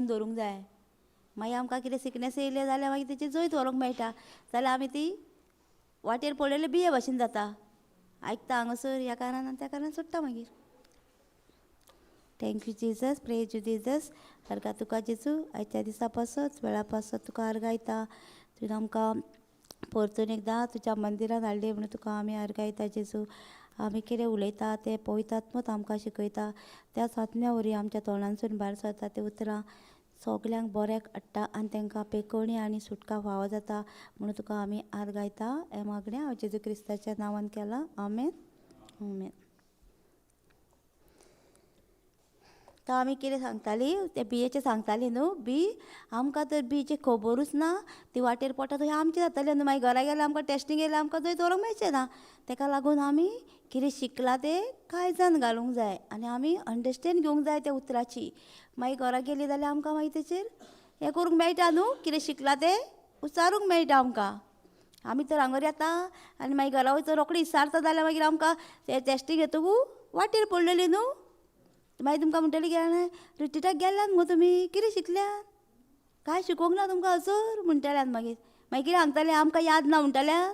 दवरूंक जाय. मागीर आमकां कितें सिकनेस येयलें जाल्यार मागीर तेचेर जैत व्हरूंक मेळटा. जाल्यार आमी ती वाटेर पडलेले बिये भाशेन जाता. आयकता हांगासर ह्या कारणान आनी त्या कारणान सोडटा मागीर. Thank you Jesus, praise you Jesus. अर्गा तुका जेजू, आयच्या दिसा पासत वेळा पासत तुका अर्गायता. तुवें आमकां परतून एकदां तुज्या मंदिरान हाडली म्हणून तुका आमी अर्गायता जेजू. आमी कितें उलयता तें पवित्र आत्मोच आमकां शिकयता. त्याच आत्म्या वरवीं आमच्या तोंडांसून भायर सरता तें उतरां सगल्यांक बऱ्याक हाडटा आनी तांकां पेकोवणी आनी सुटका फावो जाता म्हणून तुका आमी आर्गायता. हें मागणें हांव जेजू क्रिस्ताच्या नांवान केलां, आमेन, आमेन. तो आमी कितें सांगताली तें बियेचें सांगताली न्हू. बी आमकां तर बीचें खबरूच ना, ती वाटेर पडटा थंय आमचें जातालें न्हू. मागीर घरा गेल्यार आमकां टेस्टींग येयल्यार आमकां थंय दवरूंक मेळचें ना. तेका लागून आमी कितें शिकलां तें काळजान घालूंक जाय आनी आमी अंडरस्टेंड घेवंक जाय त्या उतराची. मागीर घरा गेली जाल्यार आमकां मागीर तेचेर हें करूंक मेळटा न्हू, कितें शिकलां तें उच्चारूंक मेळटा आमकां. आमी तर हांगर येता आनी मागीर घरा वयता रोखडी विचारता जाल्यार मागीर आमकां ते टेस्टींग येतकू वाटेर पडलेली न्हू. मागीर तुमकां म्हणटली कितें, रिट्रिटाक गेल्यान मुगो तुमी, कितें शिकल्यात, कांय शिकोवंक ना तुमकां हजर म्हणटल्यान. मागीर मागीर कितें सांगतले, आमकां याद ना म्हणटल्यान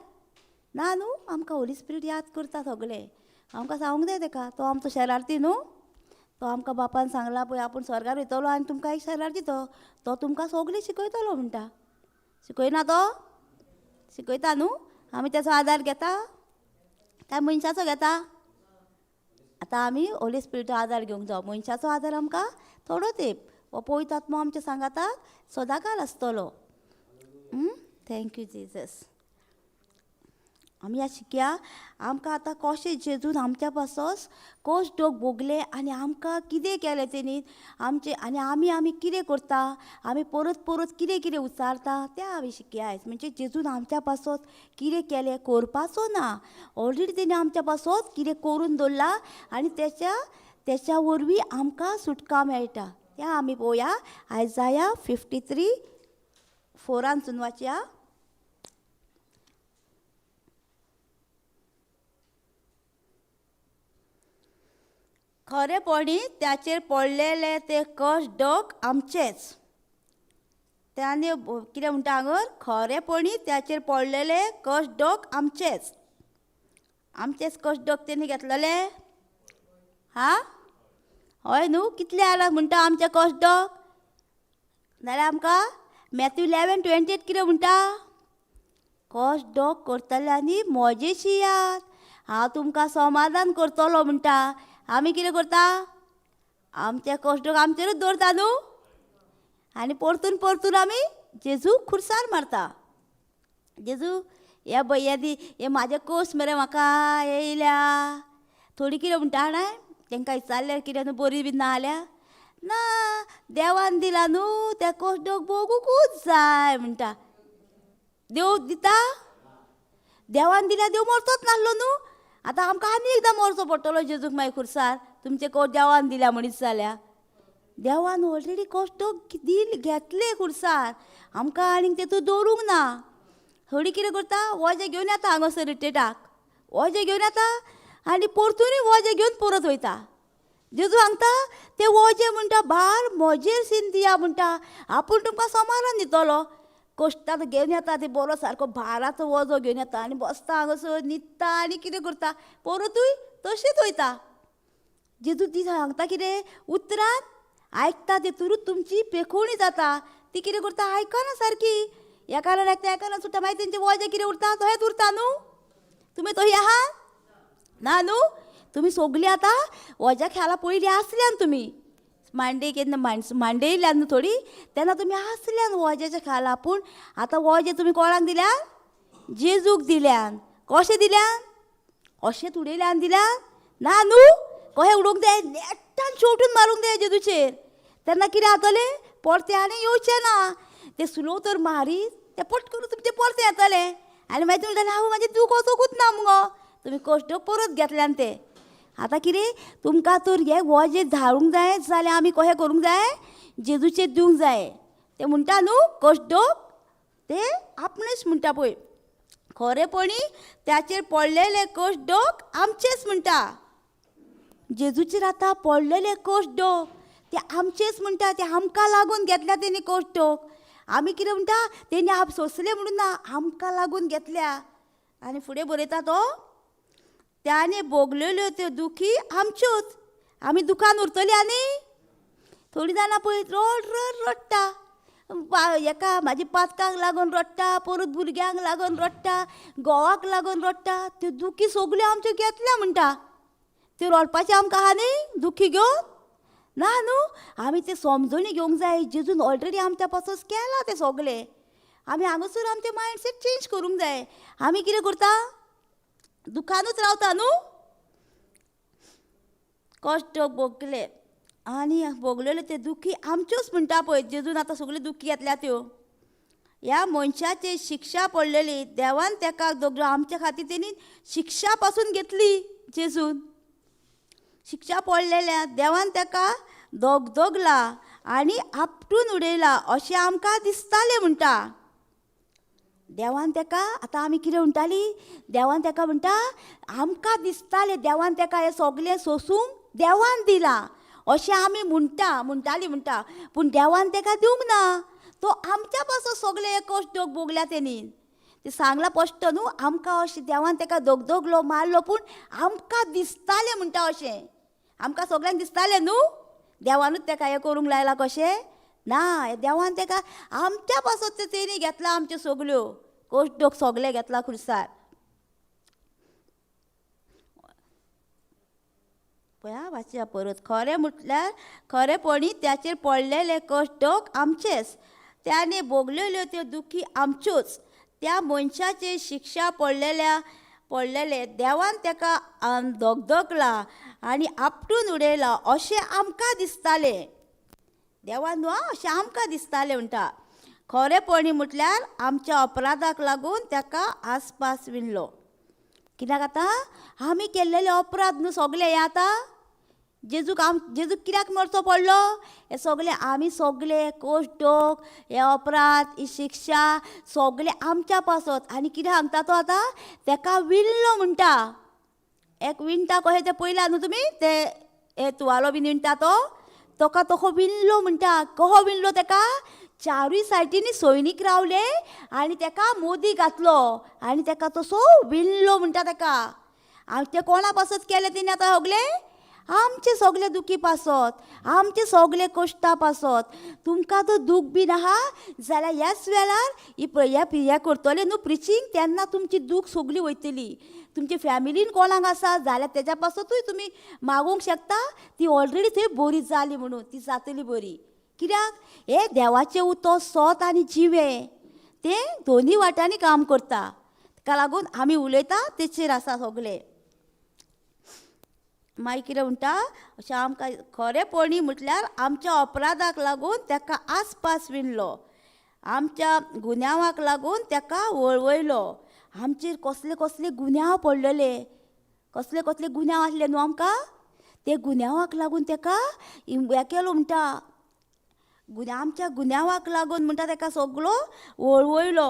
ना न्हू. आमकां होली स्पिरीट याद करता सगळें, आमकां सांगूंक जाय तेका. तो आमचो शरार्थी न्हू, तो आमकां बापान सांगला पळय आपूण स्वर्गार वयतलो आनी तुमकां एक शरार्थी तो, तो तुमकां सगळें शिकयतलो म्हणटा. शिकयना तो? शिकयता न्हू. आमी तेचो आदार घेता काय मनशाचो घेता? आतां आमी होली स्पिरिटाचो आदार घेवंक जावो. मनशाचो आदार आमकां थोडो तेंप, हो पवित्र आत्मो आमच्या सांगाताक सदांकाल आसतलो. Thank you Jesus. आमी आतां शिकया आमकां आतां कशें जेजून आमच्या पासत कश्ट भोगले आनी आमकां कितें केलें तेणी आमचें, आनी आमी आमी कितें करता, आमी परत परत कितें कितें उच्चारता तें आमी शिकया आयज. म्हणजे जेजून आमच्या पासत कितें केलें करपाचो ना, ऑलरेडी तेणी आमच्या पासत कितें करून दवरलां आनी तेच्या वरवीं आमकां सुटका मेळटा. तें आमी पळोवया आयजाया 53:4 वाचया. खरेपणी त्याचेर पडलेले ते कश्ट डक आमचेच. त्याने कितें म्हणटा हांगर, खरेपणी त्याचेर पडलेले कश्ट डक आमचेच. आमचेच कश्ट डक तेणी घेतलेले. हा हय न्हू, कितले आला म्हणटा आमचे कश्ट डक? नाल्यार आमकां मॅथ्यू 11:28 कितें म्हणटा, कश्ट डक करतल्यांनी म्हजेशी यात, हांव तुमकां समाधान करतलो म्हणटा. आमी कितें करता, आमचे कश्ट डक आमचेरूच दवरता न्हू, आनी परतून परतून आमी जेजू खुर्सार मारता. जेजू हे पळय हे दी हे म्हाजे कश्ट मरे म्हाका येयल्या. थोडी कितें म्हणटा जाणा, तेंकां विचारल्यार कितें न्हू बरी बी ना जाल्यार ना, देवान दिला न्हू त्या कश्ट डक भोगुकूच जाय म्हणटा. देव दिता, देवान दिल्या देव मरतोच नासलो न्हू. आतां आमकां आनी एकदां मरचो पडटलो जेजूक मागीर खुर्सार, तुमचे कश्ट देवान दिल्या म्हणीत जाल्यार. देवान ऑलरेडी कश्ट दिल घेतले खुर्सार, आमकां आनीक तेतूंत दवरूंक ना. थोडी कितें करता, वजें घेवन येता हांगासर रिट्रिटाक, वजें घेवन येता आनी परतूनय वजें घेवन परत वयता. जेजू सांगता ते वजें म्हणटा भार म्हजेर सीन दिया म्हणटा, आपूण तुमकां समाधान दितलो. कश्टां घेवन येता ते बरो सारको भाराचो वजो घेवन येता आनी बसता हांगासर न्हिदता आनी कितें करता, परतूय तशेंच वयता. जेजू ती सांगता कितें उतरान आयकता तेतूरूच तुमची पेखोवणी जाता. ती कितें करता, आयकना सारकी, ह्या कारणान आयकता ह्या कारणान सुट्टा, मागीर तेंचे वजें कितें उरता तशेंच उरता न्हू. तुमी तशी आहा ना न्हू, तुमी सगलीं आतां वज्या खेळा पयलीं आसल्यान तुमी मांडे केन्ना मांडयल्यान न्हू थोडी, तेन्ना तुमी आसल्यान वज्याच्या खाला. पूण आतां वजें तुमी कोणाक दिल्यान, जेजूक दिल्यान. कशें दिल्यान, अशेंच उडयल्यान दिल्यान ना न्हू. कशें उडोवंक जाय, नेटान शेवटून मारूंक जाय जेजूचेर, तेन्ना कितें जातलें, परतें आनी येवचें ना. तें स्लो तर मारीत तें पट करून तुमचें परतें येतलें आनी मागीर तुमी म्हणटलें हांव म्हाजें दूख वचोकूच ना मुगो, तुमी कश्ट परत घेतल्यान ते. आतां कितें तुमकां तर हें वजें धाडूंक जाय जाल्यार आमी कशें करूंक जाय, जेजूचेर दिवंक जाय. ते म्हणटा न्हू कश्ट ते आपणेच म्हणटा पळय, खरेपणी त्याचेर पडलेले कश्ट डक आमचेच म्हणटा. जेजूचेर आतां पडलेले कश्ट डक ते ते आमचेच म्हणटा, ते आमकां लागून घेतल्या तेणी कश्ट. आमी कितें म्हणटा, तेणी आप सोंसले म्हणून ना, आमकां लागून घेतल्या. आनी फुडें बरयता तो, त्याने भोगलेल्यो त्यो दुखी आमच्योच. आमी दुखान उरतली. आनी थोडीं जाणां पळय रड रड रडटा, हेका म्हाजी पातकांक लागून रडटा, परत भुरग्यांक लागून रडटा, घोवाक लागून रडटा. त्यो दुखी सगल्यो आमच्यो घेतल्या म्हणटा. त्यो रडपाचें आमकां आहा न्ही दुखी घेवन ना न्हू. आमी तें समजणी घेवंक जाय. जेजून ऑलरेडी आमच्या पासून केलां तें सगलें. आमी हांगासर आमचें मायंडसेट चेंज करूंक जाय. आमी कितें करता, दुखानूच रावता न्हू. कश्ट भोगले आनी भोगलेले ते दुखी आमच्योच म्हणटा पळय. जेजून आतां सगल्यो दुखी घेतल्या त्यो. ह्या मनशाची शिक्षा पडलेली, देवान तेका दोगलो आमच्या खातीर तेणी शिक्षा पासून घेतली. जेजून शिक्षा पडलेल्या देवान तेका दोगदोगला आनी आपटून उडयला अशें आमकां दिसतालें म्हणटा. देवान तेका आतां आमी कितें म्हणटाली, देवान तेका म्हणटा आमकां दिसतालें देवान तेका हें सगलें सोंसूंक देवान दिलां अशें आमी म्हणटा, म्हणटाली म्हणटा. पूण देवान तेका दिवंक ना, तो आमच्या पासून सगळे हे कश्ट भोगल्या तेणी. तें सांगलां स्पश्ट न्हू आमकां अशें देवान तेका दोगदोगलो मारलो, पूण आमकां दिसतालें म्हणटा अशें. आमकां सगल्यांक दिसतालें न्हू देवानूच तेका हें करूंक लायलां कशें ना. देवान तेका आमच्या पासत तेणी घेतला आमच्यो सगल्यो कश्ट सगळे घेतला खुर्सार. पळया वाचया परत. खरें म्हटल्यार खरेपणी त्याचेर पडलेले कश्ट आमचेच, त्याने भोगलेल्यो त्यो दुखी आमच्योच. त्या मनशाचेर शिक्षा पडलेल्या पडलेले देवान तेका धगधगला आनी आपटून उडयला अशें आमकां दिसतालें. देवान न्हू अशें आमकां दिसतालें म्हणटा. खरेपणी म्हटल्यार आमच्या अपराधाक लागून तेका आसपास विणलो. कित्याक आतां आमी केल्लेले अपराध न्हू सगळे हे आतां जेजूक जेजूक कित्याक मरचो पडलो, हे सगळे आमी सगळे कश्ट हे अपराध ही शिक्षा सगळे आमच्या पासत. आनी कितें सांगता तो आतां, तेका विणलो म्हणटा. एक विणटा कशें तें पळयलां न्हू तुमी, ते हे तुवालो बीन विणटा तो, तोका तोहो विणलो म्हणटा. कहो विणलो तेका, चारूय सायडींनी सैनीक रावले आनी तेका मोदी घातलो आनी तेका तसो विणलो म्हणटा तेका. आनी ते कोणा पासत केलें तेणी आतां सगळे, आमचे सगळे दुखी पासत, आमचे सगळे कश्टा पासत. तुमकां तो दूख बीन आहा जाल्यार ह्याच वेळार हें करतले न्हू प्रिचींग, तेन्ना तुमची दूख सगळी वयतली. तुमची फॅमिलीन कोणाक आसा जाल्यार तेज्या पासतूय तुमी मागूंक शकता, ती ऑलरेडी थंय बरी जाली म्हणून ती जातली बरी. कित्याक हे देवाचें उतर सोत आनी जिवें, तें दोनी वाटांनी काम करता. ताका लागून आमी उलयता तेचेर आसा सगळें. मागीर कितें म्हणटा, अशें आमकां खरेपणी म्हटल्यार आमच्या अपराधाक लागून तेका आसपास विणलो, आमच्या गुन्यांवाक लागून तेका वळवयलो. आमचेर कसले कसले गुन्यांव पडलेले, कसले कसले गुन्यांव आसले न्हू आमकां, ते गुन्यांवाक लागून तेका हें केलो म्हणटा. आमच्या गुन्यांवाक लागून म्हणटा तेका सगळो वळवयलो.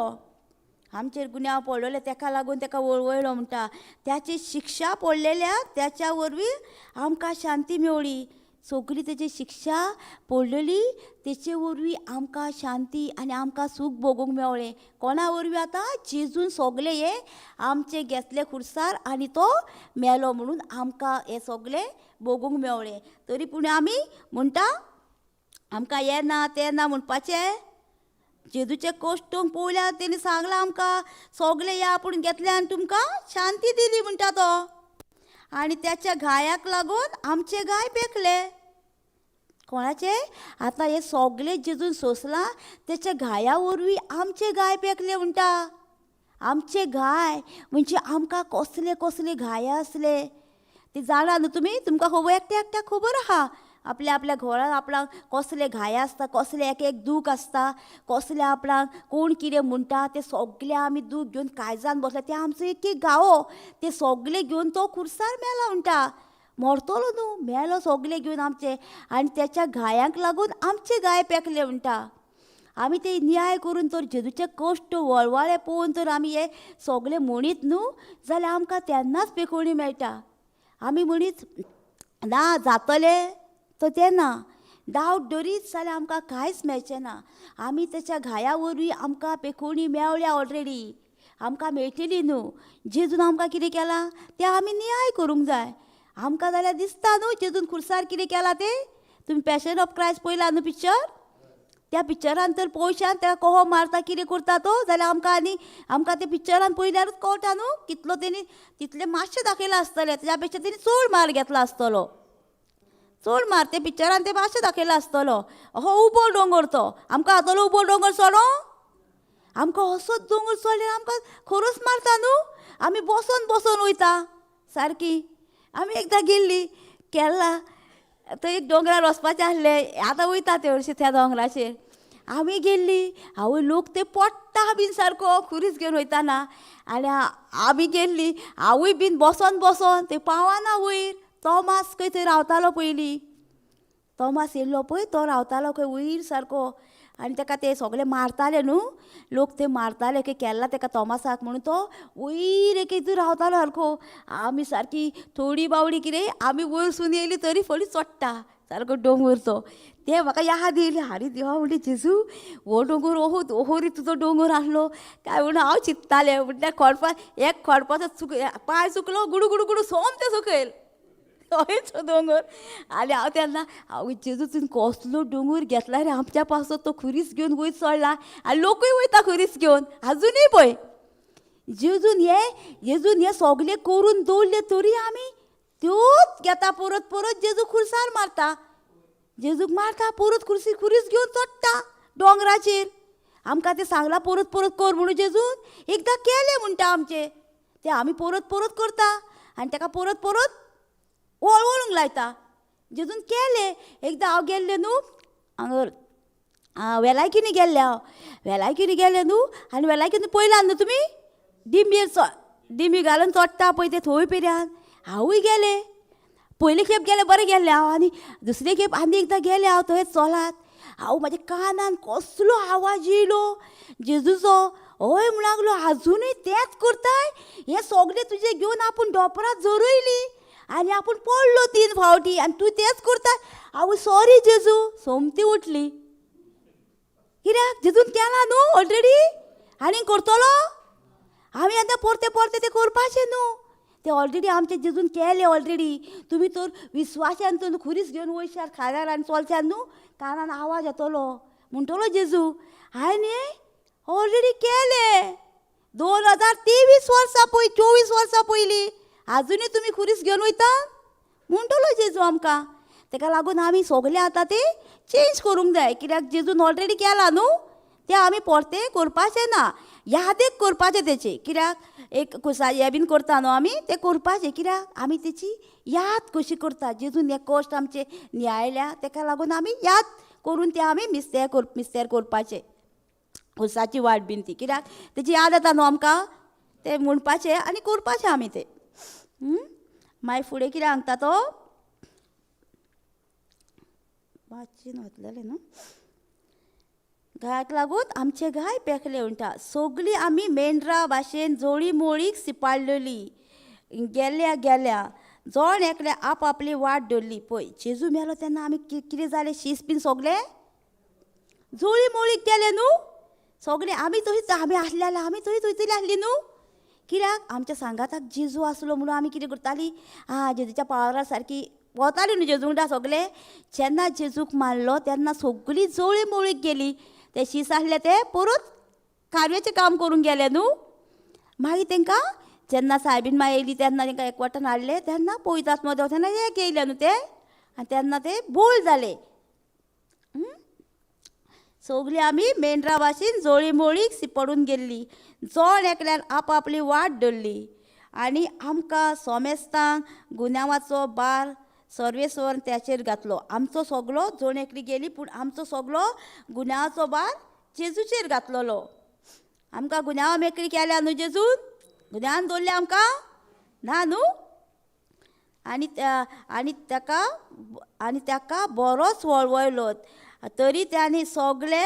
आमचेर गुन्यांव पडलेले तेका लागून तेका वळवयलो म्हणटा. त्याची शिक्षा पडलेल्या त्याच्या वरवीं आमकां शांती मेवळी. सगळी तेची शिक्षा पडलेली तेचे वरवीं आमकां शांती आनी आमकां सूख भोगूंक मेवळें. कोणा वरवीं आतां जेजून सगळें हें आमचें घेतलें खुर्सार आनी तो मेलो म्हणून आमकां हें सगळें भोगूंक मेवळें. तरी पूण आमी म्हणटा आमकां हें ना तें ना म्हणपाचें. जेजूचे कश्ट पळयल्यार तेणी सांगलां आमकां सगळें हें आपूण घेतलें आनी तुमकां शांती दिली म्हणटा तो. आनी त्याच्या घायाक लागून आमचे घाय पेखले. कोणाचे आतां हें सगळें जेजून सोंसलां तेच्या घाया वरवीं आमचे घाय पेखले म्हणटा. आमचे घाय म्हणजे आमकां कसले कसले घाय आसले ते जाणा न्हू तुमी, तुमकां खबर एकट्या एकट्याक खबर आहा. आपल्या आपल्या घरान आपणाक कसले घाय आसता, कसले एक एक दूख आसता, कसले आपणाक कोण कितें म्हणटा तें सगळें आमी दूख घेवन काळजान बसला. तें आमचो एक एक घावो ते सगळें घेवन तो खुर्सार मेला म्हणटा. मरतलो न्हू, मेलो सगळें घेवन आमचे, आनी तेच्या घायांक लागून आमचे घाय पेखले म्हणटा. आमी ते न्याय करून तर जेजूचे कश्ट वळवळे पळोवन तर आमी हे सगळें म्हणीत न्हू जाल्यार आमकां तेन्नाच पेखोवणी मेळटा. आमी म्हणीत ना जातलें तर तें ना. डावट दरीत जाल्यार आमकां कांयच मेळचें ना. आमी तेच्या घाया वरवीं आमकां पेखोवणी मेवल्या ऑलरेडी, आमकां मेळटली न्हू. जेजून आमकां कितें केलां तें आमी नियाळ करूंक जाय. आमकां जाल्यार दिसता न्हू जेजून खुर्सार कितें केलां तें. तुमी पॅशन ऑफ क्रायस्ट पळयला न्हू पिक्चर? त्या पिक्चरान तर पळोवशान ताका कोहो मारता कितें करता तो, जाल्यार आमकां आनी आमकां ते पिक्चरान पळयल्यारूच कळटा न्हू कितलो तेणी तितलें मातशें दाखयलां आसतलें, तेज्या पेक्षा तेणी चड मार घेतला आसतलो. चड मार ते पिक्चरान ते मातशें दाखयला आसतलो. हो उबो दोंगर तो आमकां जातलो उबो दोंगर चडो, आमकां असोच दोंगर चडल्यार आमकां खरोच मारता न्हू. आमी बसोन बसोन वयता सारकी. आमी एकदां गेल्ली केरला, थंय एक दोंगरार वचपाचें आसलें, आतां वयता ते हरशीं त्या दोंगराचेर. आमी गेल्ली, आवय लोक ते पडटा बीन सारको खुरीस घेवन वयताना. आनी आमी गेल्ली, आवय बीन बसोन बसोन ते पावना वयर. तोमास खंय थंय रावतालो पयलीं, तोमास येयल्लो पळय तो रावतालो खंय वयर सारको. आनी ताका ते सगळे मारताले न्हू लोक, ते मारताले खंय केल्ला ताका तोमासाक म्हणून तो वयर एक हितून रावतालो सारको. आमी सारकी थोडी बावडी कितें आमी वयरसून येयली तरी फडी चडटा सारको दोंगर तो. ते म्हाका याद येयली, आरे देवा म्हणलें जेजू हो दोंगर ओहो ओहो रे तुजो दोंगर आसलो काय म्हणून हांव चिंत्तालें. म्हटल्यार खोडपा एक खोडपाचो चुक पांय चुकलो गुडू गुडू गुडू सोमतें सकयल तोच दोंगर. आनी हांव तेन्ना हांव जेजू तुवें कसलो दोंगर घेतला रे आमच्या पासत, तो खुरीस घेवन वयर चडला आनी लोकूय वयता खुरीस घेवन आजुनूय पळय. जेजून हे जेजून हे सगलें करून दवरलें तरी आमी त्योच घेता परत परत. जेजू खुर्सार मारता, जेजूक मारता परत खुर्सी खुरीस घेवन चडटा दोंगराचेर. आमकां तें सांगलां परत परत कर म्हणून जेजून एकदां केलें म्हणटा आमचें, तें आमी परत परत करता आनी ताका परत परत वळवळूंक लायता. जेजून केलें. एकदां हांव गेल्लें न्हू हांगा वेलायकिनी गेल्लें हांव, वेलायकिनी गेलें न्हू आनी वेलायकिनी पळयला न्हू तुमी डिंबयेर डिंबी घालून चडटा पळय ते थंय पेऱ्यान. हांवूय गेलें, पयले खेप गेलें बरें गेल्लें हांव, आनी दुसरे खेप आनी एकदां गेलें हांव थंय चलात. हांव म्हाज्या कानान कसलो आवाज येयलो जेजूचो, हय म्हण लागलो आजुनूय तेंच करताय, हें सगलें तुजें घेवन आपूण डोपरात झरयली आनी आपूण पडलो 3 फावटी आनी तूं तेंच करताय. हांव सॉरी जेजू, सोमती उठली. कित्याक जेजून केलां न्हू ऑलरेडी, आनी करतलो आमी आतां परते परते तें करपाचें न्हू. ते ऑलरेडी आमचें जेजून केलें ऑलरेडी. तुमी तर विस्वासान तर खुरीस घेवन वयशात खाऱ्यार आनी चलशात न्हू, कानान आवाज येतलो म्हणटलो जेजू हांवें न्ही ऑलरेडी केलें 2023 वर्सां पय 24 वर्सां पयलीं, आजुनूय तुमी खुरीस घेवन वयता म्हणटलो जेजू आमकां. ताका लागून आमी सगलें आतां तें चेंज करूंक जाय, कित्याक जेजून ऑलरेडी केलां न्हू तें आमी परतें करपाचें ना, यादीक करपाचें तेचें. कित्याक एक कुसा हें बीन करता न्हू आमी तें करपाचें, कित्याक आमी तेची याद कशी करता. जेजून हे कश्ट आमचे न्यायल्या ताका लागून आमी याद करून तें आमी मिस्तेर मिस्तेर करपाचें, खुर्साची वाट बीन ती, कित्याक तेची याद येता न्हू आमकां, तें म्हणपाचें आनी करपाचें आमी तें. मागीर फुडें कितें सांगता तो, वाचीन वतलें न्हू. घायाक लागून आमचे घाय पेखले म्हणटा. सगळीं आमी मेंढरा भाशेन जोळी मोळीक सिपाडलेली गेल्या गेल्या, जण एकल्या आप आपली वाट धरली. पळय जेजू मेलो तेन्ना आमी कितें जालें, शीस बीन सगलें जोळी मोळीक गेले न्हू सगळे. आमी थंयच आमी आसले जाल्यार आमी थंयच वयतली आसली न्हू, कित्याक आमच्या सांगाताक जेजू आसलो म्हणून आमी कितें करतालीं, आं जेजूच्या पावरा सारकी वताली न्हू जेजू वांगडा सगळे. जेन्ना जेजूक मारलो तेन्ना सगळीं जोळी मोळीक गेली, ते शीस आसले ते परत कार्याचें काम करूंक गेले न्हू. मागीर तांकां जेन्ना सायबीन माय येयली तेन्ना तांकां एकवटान हाडले, तेन्ना पवित्र आत्मो देव तेन्ना एक येयले न्हू ते, आनी तेन्ना ते बोल जाले. सगळीं आमी मेंढरा भाशेन जोळी मोळीक सिपडून गेल्ली, जण एकल्यान आप आपली वाट धरली आनी आमकां सोमेस्तांक गुन्यांवाचो भार सर्वेस्वर त्याचेर घातलो. आमचो सगलो जण एकली गेली, पूण आमचो सगलो गुन्यांवाचो भार जेजूचेर घातलेलो. आमकां गुन्यांवा मेकळी केल्या न्हू जेजून, गुन्यांवान दवरलें आमकां ना न्हू. आनी आनी ताका आनी ताका बरोच वळवळलो, तरी तांणी सगळे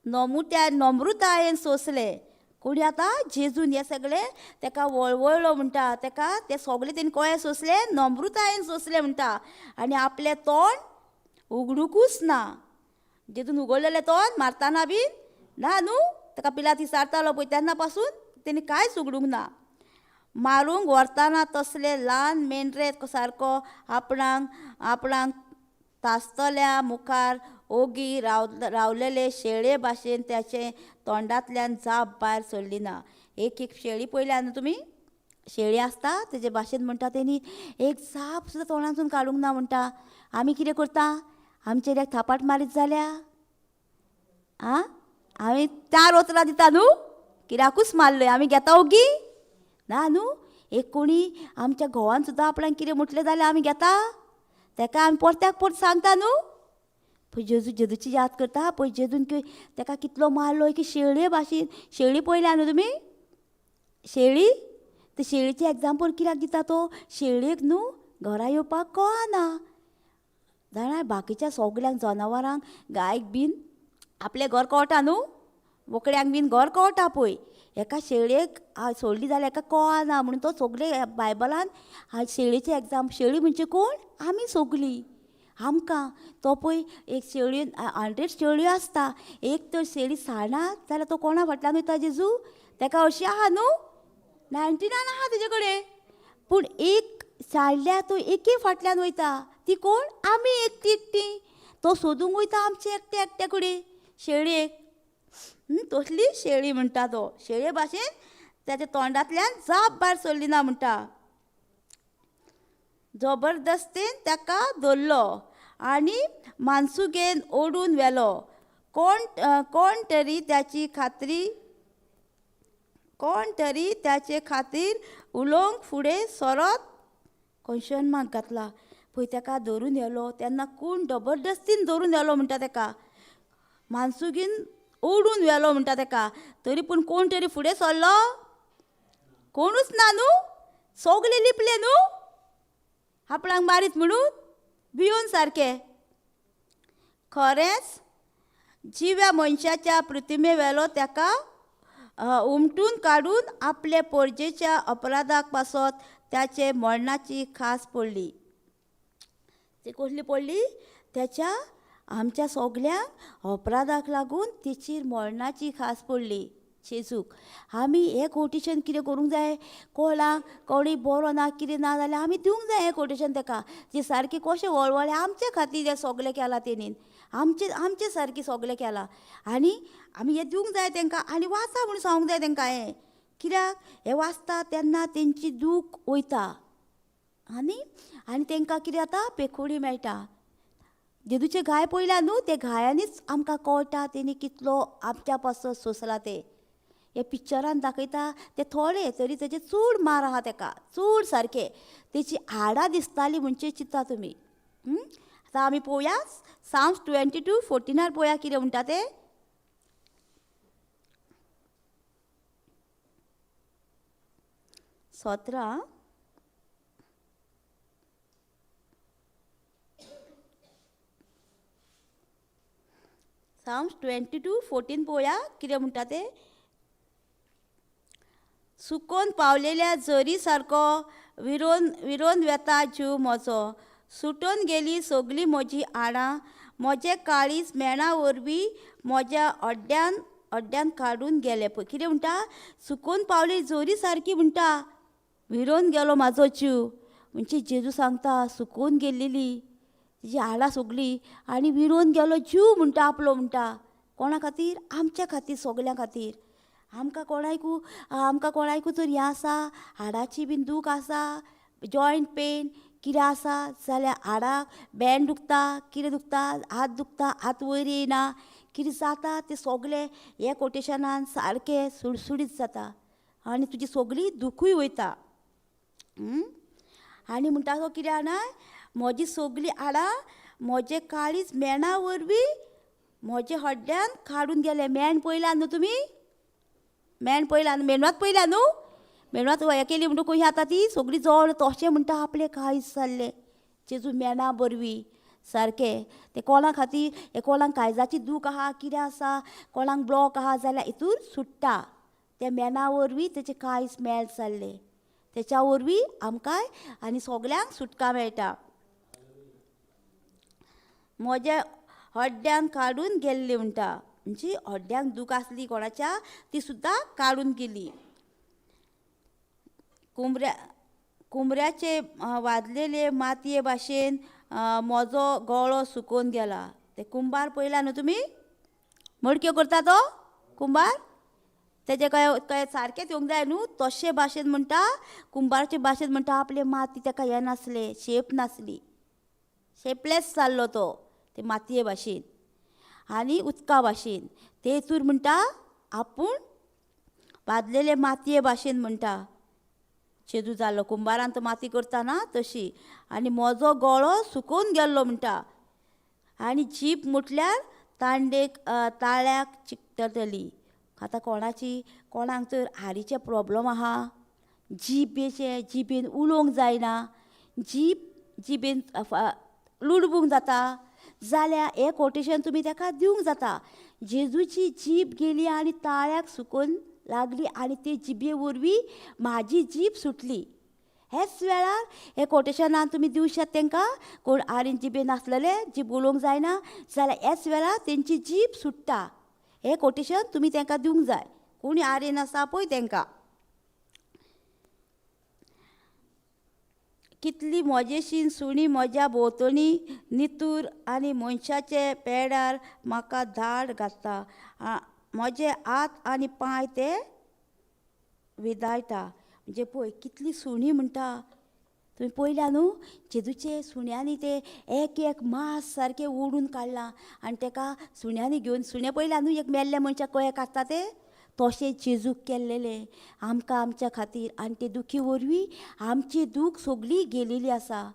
नमुत्या नम्रतायेन सोंसलें. कोणी आतां जेजून हें सगळें ताका वळवळलो म्हणटा, ताका तें सगळें तेणी कळें सोंसलें, नम्रतायेन सोंसलें म्हणटा. आनी आपलें तोंड उगडुकूच ना. जेजून उगडलेलें तोंड मारतना बीन ना न्हू, ताका पिलात विचारतालो पळय तेन्ना पासून तेणी कांयच उगडूंक ना. मारूंक व्हरतना तसले ल्हान मेंढरे सारको आपणाक आपणाक तासतल्या मुखार ओगी रावलेले शेळे भाशेन ताचे तोंडांतल्यान जाप भायर सरली ना. एक एक शेळी पळयल्या न्हू तुमी, शेळी आसता तेजे भाशेन म्हणटा तेणी एक जाप सुद्दां तोंडांतसून काडूंक ना म्हणटा. आमी कितें करता, आमचेर एक थापाट मारीत जाल्या आं आमी 4 उतरां दिता न्हू, कित्याकूच मारले आमी घेता ओगी ना न्हू. एक कोणी आमच्या घोवान सुद्दां आपणाक कितें म्हटलें जाल्यार आमी घेता, ताका आमी परत्याक परत सांगता न्हू. पळय जेजू, जेजूची याद करता पळय, जेजून ताका कितलो मारलो की शेळये भाशेन. शेळी पळयल्या न्हू तुमी, शेळी, ते शेळीचें एग्जाम्पल कित्याक दिता तो, शेळयेक न्हू घरा येवपाक कळना जाणा. बाकीच्या सगल्यांक जनावरांक गायक बीन आपलें घर कळटा न्हू, बोकड्यांक बीन घर कळटा पळय, एका शेळयेक सोडली जाल्यार एका कळना म्हणून तो सगळे बायबलान शेळीचें एग्जाम. शेळी म्हणजे कोण, आमी सगळीं, आमकां. तो पळय एक शेळी 100 शेळयो आसता, एक तर शेळी साळना जाल्यार तो कोणा फाटल्यान वयता जेजू, ताका अशी आहा न्हू 99 आहा तेजे कडेन, पूण एक साळल्यार तो एके फाटल्यान वयता, ती कोण, आमी एकटी एकटी. तो सोदूंक वयता आमचे एकटे एकट्या कडेन शेळयेक. तसली शेळी म्हणटा तो, शेळये भाशेन ताच्या तोंडांतल्यान जाप भायर सरली ना म्हणटा. जबरदस्तीन ताका धरलो आनी मानसुगेन ओडून व्हेलो. कोण कोण तरी त्याची खात्री, कोण तरी त्याचे खातीर उलोवंक फुडें सरत क्वेश्चन मार्क घातला. पळय ताका धरून व्हेलो तेन्ना कोण जबरदस्तीन धरून व्हेलो म्हणटा ताका, मानसुगीन ओडून व्हेलो म्हणटा ताका, तरी पूण कोण तरी फुडें सरलो, कोणूच ना न्हू, सगळे लिपले न्हू आपणाक मारीत म्हणून भियोन सारके. खरेंच जिव्या मनशाच्या प्रतिमे वेलो ताका उमटून काडून आपले पोरजेच्या अपराधाक पासत ताचे मरणाची खास पडली. ती कसली पडली, त्याच्या आमच्या सगळ्यांक अपराधाक लागून तेचेर मरणाची खास पडली जेजूक. आमी हें कोटेशन कितें करूंक जाय, कोणाक कोणी बरो ना कितें ना जाल्यार आमी दिवंक जाय हें कोटेशन ताका, जे सारकें कशें वळवळे आमचे खातीर हें सगळें केलां तेणीन, आमचे आमचे सारकें सगळें केलां आनी आमी हें दिवंक जाय तांकां आनी वाचा म्हूण सांगूंक जाय तांकां. हें कित्याक हें वाचता तेन्ना तेंची दूख वयता आनी आनी तांकां कितें जाता, पेखोडी मेळटा. जेजूचे घाय पळयल्या न्हू, ते घायांनीच आमकां कळटा तेणी कितलो आमच्या पासत सोंसला ते. हे पिक्चरान दाखयता ते थोडे तरी तेजे चड मार आहा तेका, चड सारके तेची हाडां दिसताली म्हणजे चिंता तुमी. आतां आमी पळोवया साम्स 22:14 पळोवया कितें म्हणटा ते. 17 साम्स 22:14 पळोवया कितें म्हणटा ते. सुकोन पावलेल्या जरी सारको विरोन विरोन वेता जीव म्हजो, सुटून गेली सगळीं म्हजी हाडां, म्हजें काळीज मेणा वरवीं म्हज्या अड्ड्यान अड्ड्यान काडून गेले. पळय कितें म्हणटा, सुकून पावली जोरी सारकी म्हणटा, विरोन गेलो म्हाजो जीव. म्हणजे जेजू सांगता सुकून गेल्लेली तिजी हाडां सगळीं आनी विरोन गेलो जीव म्हणटा आपलो म्हणटा. कोणा खातीर, आमच्या खातीर, सगल्यां खातीर. आमकां कोणायकू आमकां कोणायकू जर हें आसा, हाडाची बीन दूख आसा, जॉयंट पेन कितें आसा जाल्यार हाडाक बँड दुखता, कितें दुखता, हात दुखता, हात वयर येयना, कितें जाता तें सगलें हे कोटेशनान सारकें सुडसुडीत जाता आनी तुजी सगळी दुखूय वयता. आनी म्हणटा तो कितें जाणा, म्हजी सगळीं हाडां म्हजें काळीज मेणा वरवीं म्हज्या हड्ड्यान काडून गेलें. मेण पळयला न्हू तुमी, मेण पळयला न्हू, मेणवात पळयल्या न्हू, मेणवात हें केली म्हणटकूच कशी जाता ती सगळी जळ, तशें म्हणटा आपलें काळीज जाल्लें जेजू मेणा वरवीं सारकें. तें कोणा खातीर, हें कोणाक काळजाची दूख आहा, कितें आसा, कोणाक ब्लॉक आहा जाल्यार हितून सुट्टा त्या मेणा वरवीं तेचें काळीज मेळ जाल्लें, तेच्या वरवीं आमकां आनी सगल्यांक सुटका मेळटा. म्हज्या हड्ड्यान काडून गेल्ली म्हणटा. म्हणजे हड्ड्यांक दूख आसली कोणाच्या ती सुद्दां काडून गेली. कुमऱ्याचे वाजलेले मातये भाशेन म्हजो गळो सुकून गेला. ते कुंबार पळयला न्हू तुमी, मडक्यो करता तो कुंबार, तेजे काय सारकेंच येवंक जाय न्हू, तशे भाशेन म्हणटा कुंबाराचे भाशेन म्हणटा आपले माती ताका येनासले, शेप नासली, शेपलेस जाल्लो तो ते मातये भाशेन आनी उदका भाशेन. तेतूर म्हणटा आपूण बादलेले मातये भाशेन म्हणटा जेजू जाल्लो. कुंबारान तो माती करता ना तशी. आनी म्हजो गळो सुकून गेल्लो म्हणटा. आनी जीप म्हटल्यार तांडेक ताळ्याक चिकटतली. आतां कोणाची कोणाक तर हारीचे प्रोब्लम आहा, जिबेचे जिबेन उलोवंक जायना, जीब जिबेन लुडबूंक जाता जाल्यार हें कोटेशन तुमी ताका दिवंक जाता. जेजूची जीब गेली आनी ताळ्याक सुकून लागली आनी ते जिबे वरवीं म्हाजी जीब सुटली. हेच वेळार हे कोटेशनान तुमी दिवं शकता तांकां. कोण आरीन जिबे नासलेले, जीब उलोवंक जायना जाल्यार हेच वेळार तेंची जीब सुट्टा. हें कोटेशन तुमी तांकां दिवंक जाय. कोणी आरीन आसा पळय तांकां. कितली म्हजेशीन सुणी म्हज्या भोंवतणी नितूर आनी मनशाचे पेडार म्हाका धाड घालता. म्हजे हात आनी पांय ते विदायता. म्हणजे पळय कितली सुणी म्हणटा तुमी पळयल्या न्हू, जेजूचे सुण्यांनी ते एक एक मांस सारकें ओडून काडलां आनी ताका सुण्यांनी घेवन, सुणें पळयल्या न्हू एक मेल्ल्या मनशाक कशें काडटा ते, तशें जेजूक केल्लेलें आमकां आमच्या खातीर. आनी ते दुखी वरवीं आमची दूख सगळी गेलेली आसा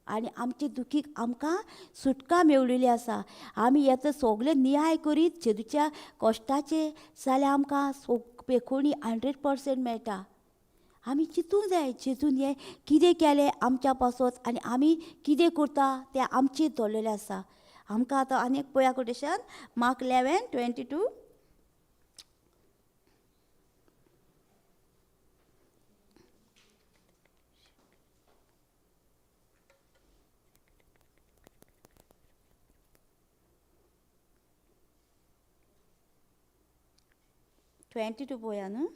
आनी आमचे दुखीक आमकां सुटका मेळिल्ली आसा. आमी येता सगळे नियाळ करीत जेजूच्या कश्टाचे जाल्यार आमकां पेखोणी 100% मेळटा. आमी चिंतूंक जाय जेजून हें कितें केलें आमच्या पासत आनी आमी कितें करता तें आमचेर दवरलेलें आसा. आमकां आतां आनी एक पळया कोटेशन, मार्क 11:22. 22 पळया न्हू.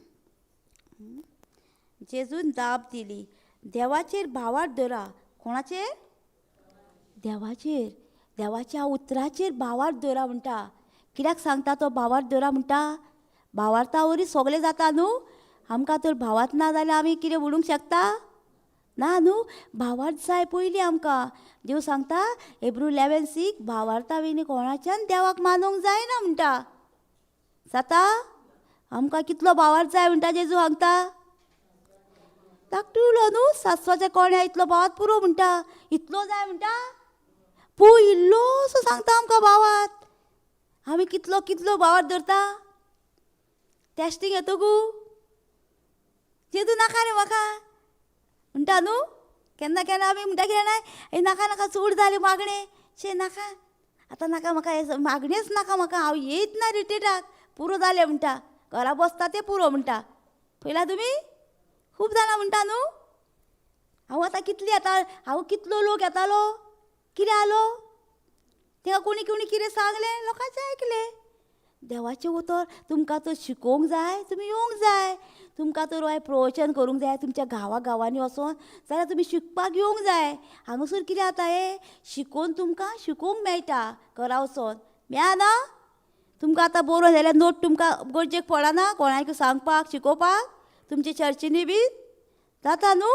जेजून जाप दिली, देवाचेर भावार्थ धरा. कोणाचेर? देवाचेर. देवाच्या उतराचेर भावार्थ धरा म्हणटा. कित्याक सांगता तो भावार्थ धरा म्हणटा? भावार्था वरी सगळें जाता न्हू. आमकां तर भावार्थ ना जाल्यार आमी कितें उडूंक शकता ना न्हू. भावार्थ जाय पयलीं आमकां. देव सांगता हिब्रू 11:6, भावार्था विणी कोणाच्यान देवाक मानूंक जायना म्हणटा. जाता? आमकां कितलो भावार्थ जाय म्हणटा जेजू सांगता. धाकटुलो न्हू सासवाच्या कोण्या इतलो भावार्थ पुरो म्हणटा. इतलो जाय म्हणटा, पळय इल्लोसो सांगता आमकां भावार्थ. आमी कितलो कितलो भावार्थ धरता. टेस्टींग येतो गो जेजू नाका रे म्हाका म्हणटा न्हू. केन्ना केन्ना आमी म्हणटा कितें जाणा, ए नाका नाका चड जालें मागणें, शे नाका आतां नाका म्हाका हें मागणेंच नाका म्हाका, हांव येयत ना रिट्रीटाक, पुरो जालें म्हणटा. घरा बसता तें पुरो म्हणटा. पळयला तुमी खूब जाणां म्हणटा न्हू. हांव आतां कितली येता, हांव कितलो लोक येतालो, कितें आलो तेका कोणी कोणी कितें सांगलें, लोकांचें आयकलें. देवाचें उतर तुमकां तर शिकोवंक जाय, तुमी येवंक जाय. तुमकां तर हय प्रवचन करूंक जाय तुमच्या गांवा गांवांनी वचोन जाल्यार तुमी शिकपाक येवंक जाय. हांगासर कितें जाता हें शिकोवन तुमकां शिकोवंक मेळटा घरा वचोन. मेळना तुमकां आतां बरोवन जाल्यार नोट तुमकां गरजेक पडना कोणाक सांगपाक शिकोवपाक, तुमच्या चर्चींनी बी जाता न्हू.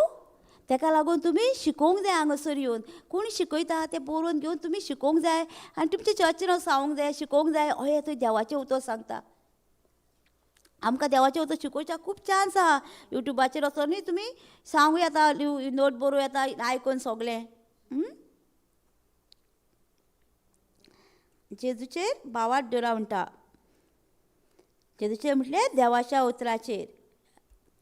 तेका लागून तुमी शिकोवंक जाय हांगासर येवन. कोण शिकयता तें बरोवन घेवन तुमी शिकोवंक जाय आनी तुमच्या चर्चीन सांगूंक जाय, शिकोवंक जाय. हय थंय देवाचें उतर सांगता. आमकां देवाचें उतर शिकोवच्याक खूब चान्स आहा. युट्यूबाचेर वचोनूय तुमी सांगूं येता, नोट बरोवं येता आयकून सगळें. जेजूचेर भावार्थ दवरा म्हणटा. जेजूचेर म्हटलें देवाच्या उतराचेर.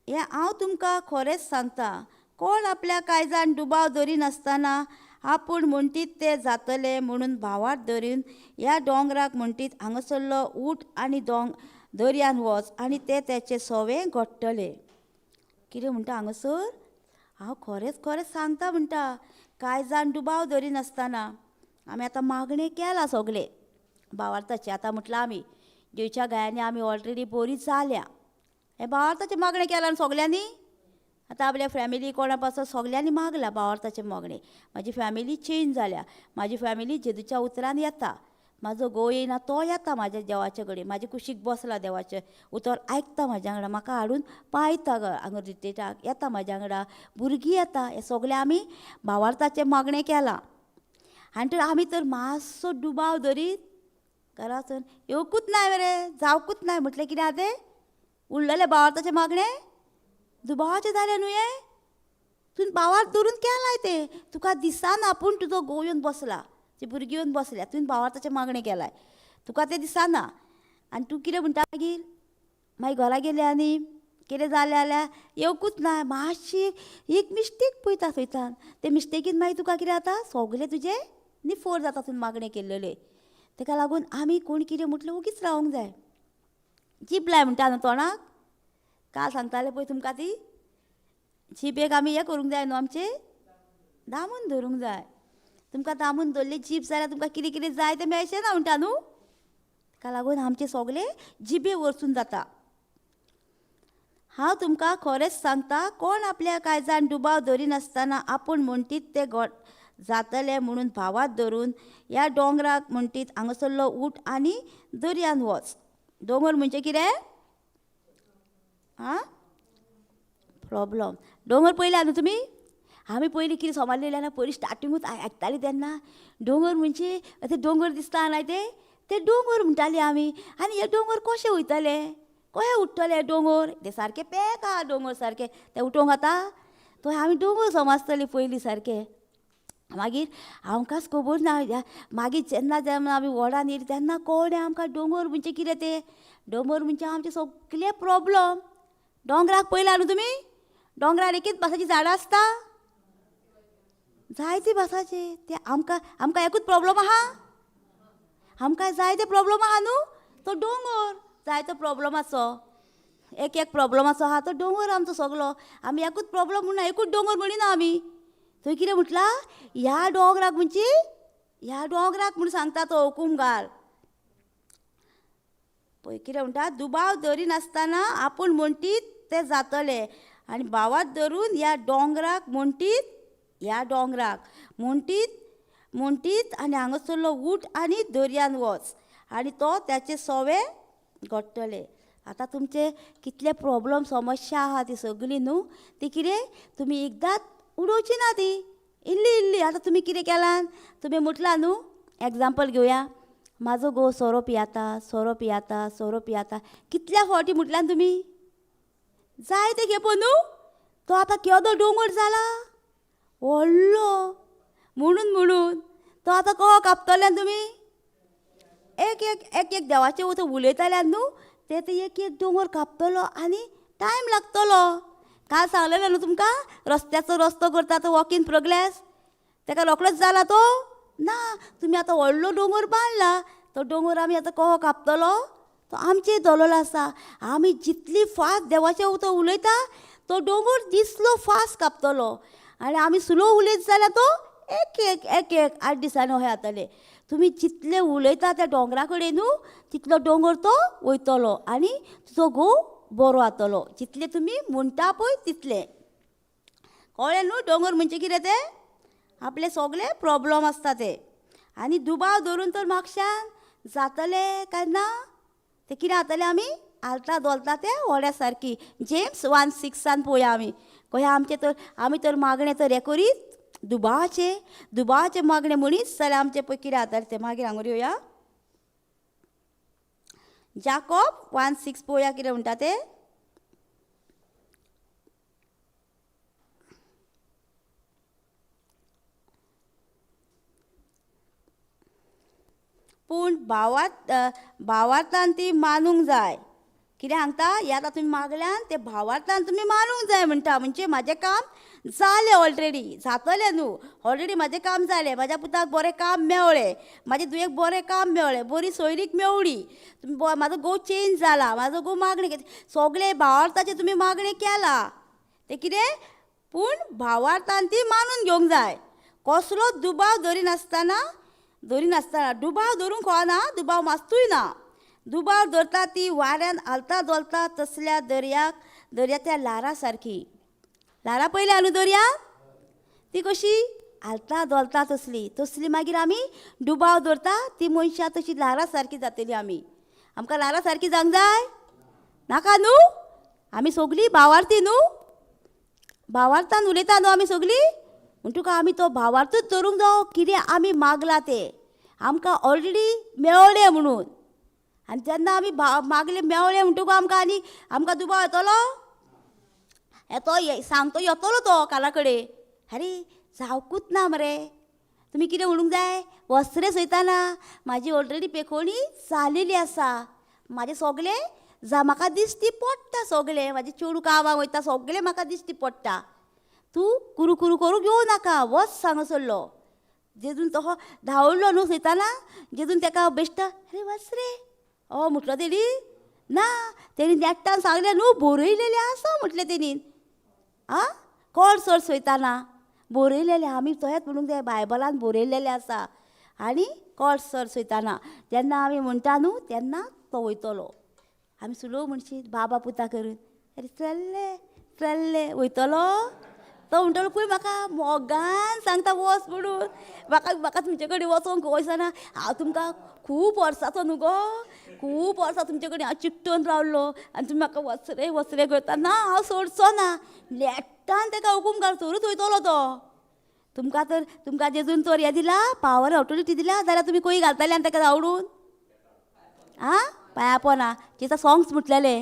हें हांव तुमकां खरेंच सांगता, कोण आपल्या काळजान दुबाव दरिनासतना आपूण म्हणटीत तें जातलें म्हणून भावार्थ धरून ह्या दोंगराक म्हणटीत हांगासरलो उठ आनी दर्यान वच आनी तें तेचें सवें घडटलें. कितें म्हणटा हांगासर? हांव खरेंच खरेंच सांगता म्हणटा, काळजान दुबाव दरिनासतना आमी आतां मागणें केलां सगलें भावार्थाचें. आतां म्हटलां आमी जेजूच्या गायांनी आमी ऑलरेडी बरी जाल्या. हें भावार्थाचें मागणें केलां न्हू सगल्यांनी. आतां आपल्या फॅमिली कोणा पासत सगल्यांनी मागलां भावार्थाचें मागणें. म्हाजी फॅमिली चेंज जाल्या, म्हाजी फॅमिली जेजूच्या उतरान येता, म्हाजो घोव येयना तो येता म्हाज्या देवाचे कडेन, म्हाजे कुशीक बसला देवाचें उतर आयकता म्हाज्या वांगडा, म्हाका हाडून पायता हांगा रिट्रिटाक येता म्हाज्या वांगडा, भुरगीं येता. हें सगलें आमी भावार्थाचें मागणें केलां. आनी तर आमी तर मातसो दुबाव धरीत घरा वचून येवकूच नाय मरे, जावकूच नाय म्हटलें कितें आहा तें उरलेलें भावार्थाचें मागणें दुबावाचें जालें न्हू. हें तुवें भावार्थ धरून केलां तें, तुका दिसना पूण तुजो घोव येवन बसला, ती भुरगीं येवन बसल्या, तुवें भावार्थाचें मागणें केलां, तुका तें दिसना. आनी तूं कितें म्हणटा मागीर, मागीर घरा गेलें आनी कितें जालें जाल्यार येवकूच ना, मातशी एक मिस्टेक पळयता थंयच्यान, ते मिस्टेकीन मागीर तुका कितें जाता सगलें तुजें निफोर जाता तुवें मागणें केल्लेलें. तेका लागून आमी कोण कितें म्हटलें ओगीच रावंक जाय. जीब लाय म्हणटा न्हू तोंडाक, काल सांगतालें पळय तुमकां ती जिबेक आमी हें करूंक जाय न्हू, आमचें दामून धरूंक जाय. तुमकां दामून धरली जीब जाल्यार तुमकां कितें कितें जाय तें मेळचें ना म्हणटा न्हू. ताका लागून आमचें सगलें जिबे वरसून जाता. हांव तुमकां खरेंच सांगता, कोण आपल्या काळजान दुबाव धरिनासतना आपूण म्हणटीत तें जातलें म्हणून भावात धरून ह्या दोंगराक म्हणटीत हांगासरलो उठ आनी दर्यान वच. दोंगर म्हणजे कितें? आं, प्रॉब्लम. दोंगर पयले न्हू तुमी? आमी पयलीं कितें समजलेलें ना, पयलीं स्टार्टिंगूच आयकतालीं तेन्ना दोंगर म्हणजे ते दोंगर दिसता ना ते, ते दोंगर म्हणटाली आमी. आनी हे दोंगर कशे वयतले, कशे उठ्ठले दोंगर, ते सारके पॅक आहा दोंगर सारके, ते उठोवंक जाता? तो आमी दोंगर समजतली पयलीं सारके. मागीर आमकांच खबर ना, मागीर जेन्ना जेन्ना आमी व्हडान येयली तेन्ना कळ्ळें आमकां दोंगर म्हणजे कितें तें. दोंगर म्हणजे आमचे सगळे प्रॉब्लम. दोंगराक पयला न्हू तुमी? दोंगरार एकच भासाचीं झाडां आसता, जायती भासाचे. ते आमकां आमकां एकूच प्रॉब्लम आहा, आमकां जायते प्रॉब्लम आहा न्हू. तो दोंगर जायतो प्रॉब्लमाचो, एक एक प्रॉब्लमाचो आहा तो दोंगर आमचो सगलो. आमी एकूच प्रॉब्लम म्हणना, एकूच दोंगर म्हणिना आमी. थंय कितें म्हटलां, ह्या दोंगराक म्हणजे ह्या दोंगराक म्हूण सांगता तो हुकूम घाल. पळय कितें म्हणटा, दुबाव धरिनासतना आपूण म्हणटीत तें जातलें आनी भावात धरून ह्या दोंगराक म्हणटीत, ह्या दोंगराक म्हणटीत म्हणटीत आनी हांगासरलो उठ आनी दर्यान वच आनी तो त्याचे सोवे घडटले. आतां तुमचे कितले प्रॉब्लम समस्या आहा ती सगळी न्हू, ती कितें तुमी एकदांच उडोवची ना, ती इल्ली इल्ली. आतां तुमी कितें केलां, तुमी म्हटलां न्हू, एग्जाम्पल घेवया, म्हाजो घोव सोरो पियाता, सोरो पियाता, सोरो पियाता. कितल्या फावटी म्हटल्यान तुमी? जायते खेपो न्हू. तो आतां केदो दोंगर जाला व्हडलो, म्हणून म्हणून तो आतां कसो कापतले तुमी? एक एक एक एक देवाचें उतर उलयताले न्हू, ते ते एक एक दोंगर कापतलो आनी टायम लागतलो. काल सांगलेलें न्हू तुमकां, रस्त्याचो रस्तो करता तो वॉक इन प्रोग्रेस, ताका रोखडोच जाला तो ना. तुमी आतां व्हडलो दोंगर बांदला, तो दोंगर आमी आतां कसो कापतलो? तो आमचेर दवरलेलो आसा. आमी जितली फास्ट देवाचें उतर उलयता तो दोंगर दिसलो फास्ट कापतलो, आनी आमी स्लो उलयत जाल्यार तो एक एक एक एक 8 दिसांनी अशें जातलें. तुमी जितले उलयता त्या दोंगरा कडेन न्हू, तितलो दोंगर तो वयतलो आनी तुजो घोव बरो जातलो. जितले तुमी म्हणटा पळय तितले. कळ्ळें न्हू दोंगर म्हणजे कितें तें? आपले सगळे प्रॉब्लम आसता ते. आनी दुबाव धरून तर मागशान जातलें काय ना, ते कितें जातलें आमी हालता धोलता ते व्हड्या सारकी. जेम्स 1:6 पळोवया आमी कशें आमचें तर, आमी तर मागणें तर हें करीत दुबावाचें, दुबावाचें मागणें म्हणीत जाल्यार आमचें पळय कितें जातलें तें. मागीर हांगा येवया, जाकोब 1:6 पळोवया कितें म्हणटा तें. पूण भावार्थान ती मानूंक जाय. कितें सांगता, हें आतां तुमी मागल्यान ते भावार्थान तुमी मानूंक जाय म्हणटा. म्हणजे म्हाजें काम जालें ऑलरेडी, जातलें न्हू, ऑलरेडी म्हाजें काम जालें, म्हाज्या पुताक बरें काम मेवळें, म्हाजे धुवेक बरें काम मेवळें, बरी सोयरीक मेवळी, म्हाजो घोव चेंज जाला, म्हाजो घोव मागणें सगळें भावार्थाचें तुमी मागणें केलां तें कितें, पूण भावार्थान ती मानून घेवंक जाय. कसलो दुबाव धरिनासतना दवरिनासतना दुबाव धरूंक कळना, दुबाव मास्तूय ना. दुबाव धरता ती वाऱ्यान हालता धोलता तसल्या दर्याक दर्या त्या ल्हारां सारकी. ल्हारां पळयल्या न्हू दर्या, ती कशी हालता धोलता तसली तसली. मागीर आमी दुबाव धरता ती मनशां तशी ल्हारां सारकी जातली. आमी आमकां ल्हारां सारकी जावंक जाय नाका न्हू? आमी सगळीं भावार्थी न्हू, भावार्थान उलयता न्हू आमी सगळीं. म्हणटकच आमी तो भावार्थूच धरूंक जावो कितें आमी मागलां तें आमकां ऑलरेडी मेवलें म्हणून. आनी जेन्ना आमी मागलें मेवलें म्हणटकच आमकां आनी आमकां दुबाव येतलो, येतो सांगतो येतलो तो काना कडेन, आरे जावकूच ना मरे, तुमी कितें म्हणूंक जाय, वस्त्रें सयताना म्हाजी ऑलरेडी पेखोणी जालेली आसा, म्हाजें सगलें जा म्हाका दिश्टी पडटा, सगलें म्हाजें चेडूं कामाक वयता सगलें म्हाका दिश्टी पडटा, तूं कुरू कुरू करूंक येवं नाका, वच हांगासरलो. जेजून तो धांवडलो न्हू सैताना, जेजून तेका बेश्टा अरे वच रे ओ म्हटलो तेणी ना, तेणी नेट्टान सांगलें न्हू बरयलेलें आसा म्हटलें तेणीन. आं कोण सर सैताना बरयलेलें, आमी तहेंच म्हणूंक जाय बायबलान बरयलेलें आसा. आनी कोण सर सैताना जेन्ना आमी म्हणटा न्हू तेन्ना तो वयतलो. आमी सुलूक म्हणशीत बाबा पुता करून अरे चल्ले चल्ले वयतलो, तो म्हणटलो पळय म्हाका मोगान सांगता वच म्हणून, म्हाका म्हाका तुमचे कडेन वचोंक वचना, हांव तुमकां खूब वर्साचो न्हू गो, खूब वर्सां तुमचे कडेन हांव चिकटून रावलो आनी तुमी म्हाका वचरे वचरे करता ना, हांव सोडचो ना. नेट्टान तेका हुकूम घाल तरूच वयतलो तो. तुमकां तर तुमकां जेजून तर हें दिला पावर ऑटोरिटी दिला जाल्यार तुमी खंय घालतले आनी तेका धांवडून आं पांया पोना जेचा सोंग्स म्हटलेले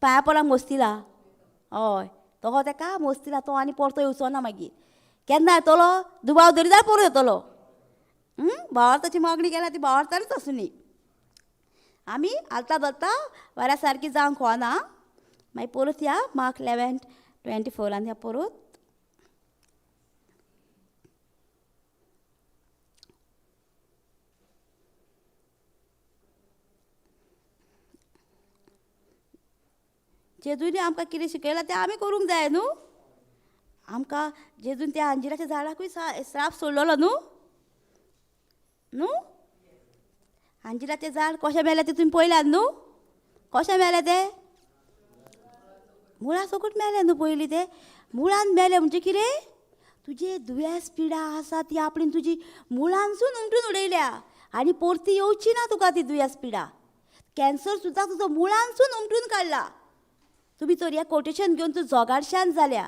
पांया पोनाक मोस्तिला, हय तो तेका मोस्तिला, तो आनी परतो येवचो ना मागीर. केन्ना येतलो दुबाव धरी जाल्यार परत येतलो. भावार्थाची मागणी केल्या ती भावार्थानूच आसुनी. आमी हालता धरता वाऱ्या सारकी जावंक खोना. मागीर परत या मार्क 11:24 या परत. जेजूनी आमकां कितें शिकयलां तें आमी करूंक जाय न्हू. आमकां जेजून त्या अंजिराच्या झाडाकूय श्राप सोडलेलो न्हू, न्हू अंजिराचें झाड कशें मेलें तें तुमी पळयलात न्हू, कशें मेलें तें मुळां सकट मेलें न्हू पयलीं, तें मुळान मेलें म्हणजे कितें तुजे दुयेंस पिडा आसा ती आपणें तुजी मुळांसून उमटून उडयल्या आनी परती येवची ना तुका ती दुयेंस पिडा. कॅन्सर सुद्दां तुजो मुळांसून उमटून काडला. तुमी तर हें कोटेशन घेवन तूं जोगाडशान जाल्या.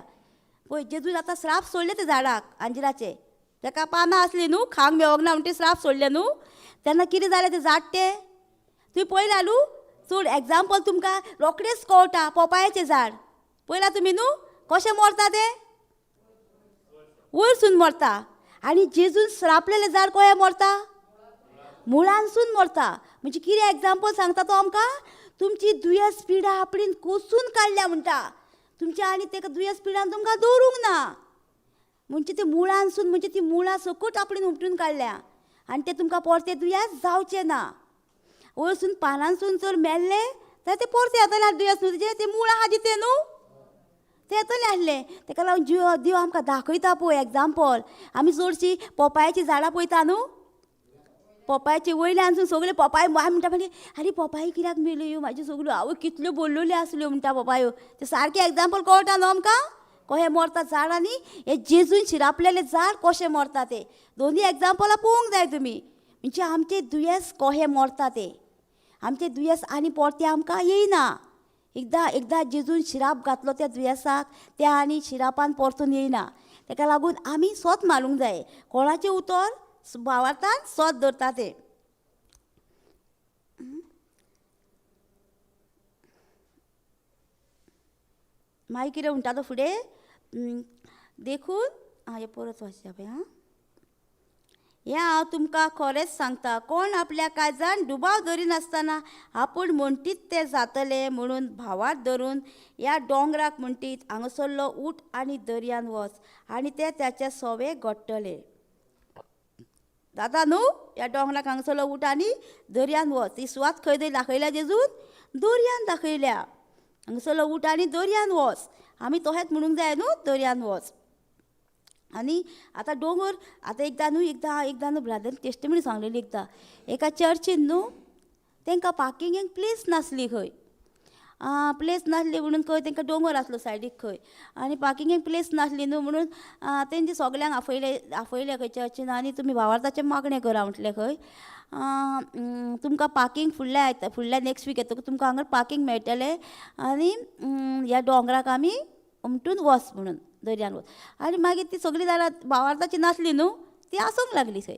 पळय जेजून आतां श्राप सोडले ते झाडाक अंजिराचे, तेका पानां आसलीं न्हू, खांक मेवोंक ना म्हणटी श्राप सोडले न्हू, तेन्ना कितें जालें तें झाड तें तुमी पळयलां न्हू. चड एग्जाम्पल तुमकां रोखडेंच कळटा, पोपायेचें झाड पळयलां तुमी न्हू, कशें मरता तें, वयरसून मरता. आनी जेजून श्रापलेलें झाड कशें मरता, मुळांसून मरता. म्हणजे कितें एग्जाम्पल सांगता तो आमकां, तुमची दुयेंस पिडा आपणें कोसून काडल्या म्हणटा तुमच्या, आनी तेका दुयेंस पिडान तुमकां दवरूंक ना. म्हणजे ती मुळांसून म्हणजे ती मुळां सकट आपणें उपटून काडल्या आनी तें तुमकां परतें दुयेंस जावचें ना. वयरसून पानांसून जर मेल्लें जाल्यार तें परतें येतलें दुयेंस न्हू तुजें, तें मुळां आहा जितें न्हू तें येतलें आसलें. तेका लागून जीव देव आमकां दाखयता पळय एग्जाम्पल. आमी चडशीं पोपायेचीं झाडां पळयता न्हू, पोपायेचे वयल्यानसून सगळे पोपाय म्हणटा म्हणजे आरे पोपाय कित्याक मेल्यो ह्यो म्हाज्यो सगल्यो, आवय कितल्यो बोल्लोल्यो आसल्यो म्हणटा पोपायो. तें सारकें एग्जाम्पल कळटा न्हू आमकां कशें मरता झाड आनी हें जेजून शिरापलेलें झाड कशें मरता तें. दोनूय एग्जाम्पलां पळोवंक जाय तुमी. म्हणजे आमचें दुयेंस कशें मरता तें, आमचें दुयेंस आनी परतें आमकां येयना. एकदां एकदां जेजून शिराप घातलो त्या दुयेंसाक तें आनी शिरापान परतून येयना. तेका लागून आमी सोत मारूंक जाय, कोणाचें उतर भावार्थान सोत धरता तें. मागीर कितें म्हणटा तो फुडें, देखून आं हें परत वाचया पळय आं. हें हांव तुमकां खरेंच सांगता, कोण आपल्या काळजान दुबाव धरिनासतना आपूण म्हणटीत तें जातलें म्हणून भावार्थ धरून ह्या दोंगराक म्हणटीत हांगासरलो उठ आनी दर्यान वच आनी तें ताचे सोवे घडटलें. जाता न्हू, ह्या दोंगराक हांगासरलो उठ आनी दर्यान वच, ही सुवात खंय दाखयल्या जेजून, दर्यान दाखयल्या. हांगासरलो उठ आनी दर्यान वच, आमी तशेंच म्हणूंक जाय न्हू, दर्यान वच. आनी आतां दोंगर आतां एकदां न्हू एकदां एकदां न्हू ब्रदर टेस्टिमनी सांगलेली एकदां एका चर्चीन न्हू तांकां पार्किंगेक प्लेस नासली खंय, प्लेस नासली म्हणून खंय तांकां दोंगर आसलो सायडीक खंय आनी पार्किंगेक प्लेस नासली न्हू म्हणून तेंचे सगल्यांक आफयले आफयले खंय चर्चीन आनी तुमी भावार्थाचें मागणें करा म्हटलें खंय, तुमकां पार्किंग फुडल्या आयता फुडल्या नेक्स्ट वीक येतकूच तुमकां हांगा पार्किंग मेळटलें आनी ह्या दोंगराक आमी उमटून वच म्हणून दर्यान वच. आनी मागीर ती सगळीं जाणां भावार्थाची नासली न्हू ती आसूंक लागली थंय.